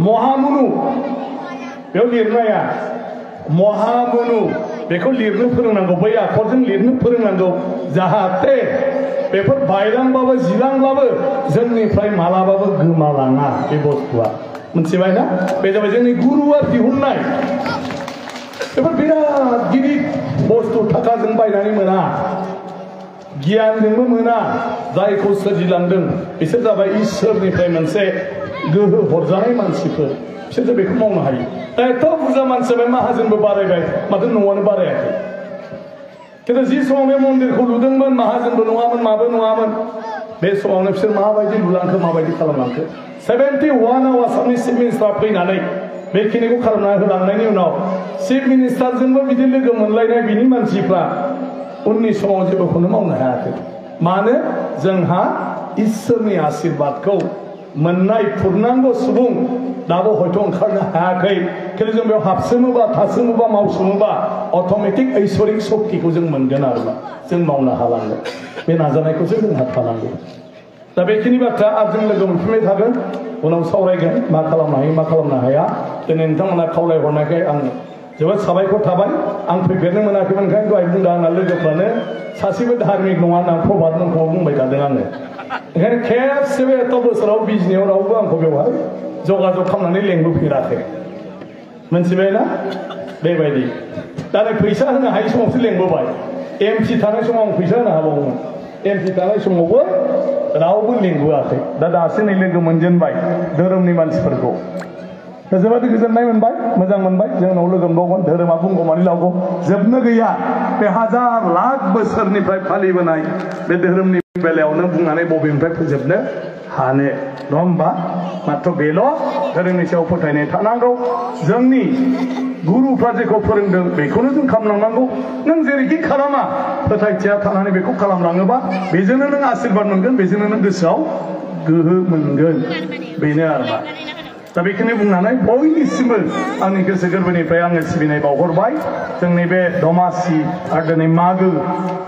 महामुनु बेयाव लिरनाया महामुनु बेखौ लिरनो फोरोंनांगौ बै आखरजों लिरनो फोरोंनांगौ जाहाथे बेफोर बायलांबाबो जिलांबाबो जोंनिफ्राय मालाबाबो गोमालाङा बे बुस्थुआ मिथिबायना बे जाबाय जोंनि गुरुआ दिहुननाय बेफोर बिराद गिदिर बुस्थु थाखाजों बायनानै मोना गियानजोंबो मोना जायखौ सोरजिलांदों बिसोर जाबाय इसोरनिफ्राय मोनसे गोहो हरजानाय मानसिफोर बिसोरसो बेखौ मावनो हायो दा एथ' बुरजा मानसि जाबाय माहाजोनबो बारायबाय माथो न'आनो बारायाखै खिन्थु जि समाव बे मन्दिरखौ लुदोंमोन माहाजोनबो नङामोन माबो नङामोन बे समावनो बिसोर माबायदि लुलांखो माबायदि खालामलांखो 71 आसामनि चिफ मिनिस्टार फैनानै बेखिनिखौ खालामना होलांनायनि उनाव चिफ मिनिस्टारजोंबो बिदि लोगो मोनलायनाय बिनि मानसिफ्रा उननि समाव जेबोखौनो मावनो हायाखै मानो जोंहा इसोरनि आशीर्बादखौ मोननाय खुरनांगौ सुबुं दाबो हयथ' ओंखारनो हायाखै खिन्थु जों बेयाव हाबसोमोबा थासोमोबा मावसोमोबा अट'मेटिक ऐश्वरिक शक्तिखौ जों मोनगोन आरोना जों मावनो हालांगोन बे नाजानायखौसो जोंहा थानांगौ दा बेखिनि बाथ्रा आरो जों लोगो मोनफिनबाय थागोन उनाव सावरायगोन मा खालामनो हायो मा खालामनो हाया दिनै नोंथांमोना खावलायहरनायखाय आं जोबोद साबायखर थाबाय आं फैफेरनो मोनाखैमोन ओंखायनो दहाय बुंदों आंना लोगोफ्रानो सासेबो धार्मिक नङा होनना प्रभात नोंखौ बुंबाय थादों आङो ओंखायनो खेबसेबो एथ' बोसोराव बिजनियाव रावबो आंखौ बेवहाय जगाजग खालामनानै लेंबोफेराखै मोनथिबाय ना बेबायदि दा नै फैसा होनो हायै समावसो लेंबोबाय एमपि थानाय समाव आं फैसा होनो हाबावोमोन एमपि थानाय समावबो रावबो लेंबोआखै दा दासो नै लोगो मोनजेनबाय धोरोमनि मानसिफोरखौ जोबोद गोजोननाय मोनबाय मोजां मोनबाय जोंनाव लोगो मोनबावगोन धोरोमा बुंगौमानि लावगौ जोबनो गैया बे हाजार लाख बोसोरनिफ्राय फालिबोनाय बे धोरोमनि बेलायाव नों बुंनानै बबेनिफ्राय फोजोबनो हानो नङा होमबा माथ्र बेल' धोरोमनि सायाव फोथायनाय थानांगौ जोंनि गुरुफ्रा जेखौ फोरोंदों बेखौनो जों खालामलांनांगौ नों जेरैखि खालामा फोथायथिया थानानै बेखौ खालामलाङोबा बेजोंनो नों आशीर्बाद मोनगोन बेजोंनो नों गोसोआव गोहो मोनगोन बेनो आरोना दा बेखौनो बुंनानै बयनिसिमबो आंनि गोसो गोरबोनिफ्राय आङो सिबिनाय बावहरबाय जोंनि बे दमासि आरो दिनै मागो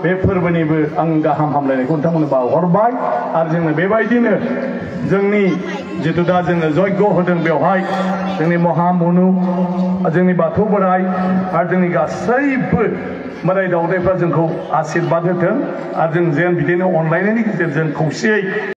बे फोरबोनिबो आं गाहाम हामलायनायखौ नोंथांमोननो बावहरबाय आरो जोंनो बेबायदिनो जोंनि जितु दा जोङो जयग होदों बेवहाय जोंनि महामुनु जोंनि बाथौ बोराइ आरो जोंनि गासैबो मोदाय दावदायफ्रा जोंखौ आशीर्बाद होथों आरो जों जेन बिदिनो अनलायनायनि गेजेरजों खौसेयै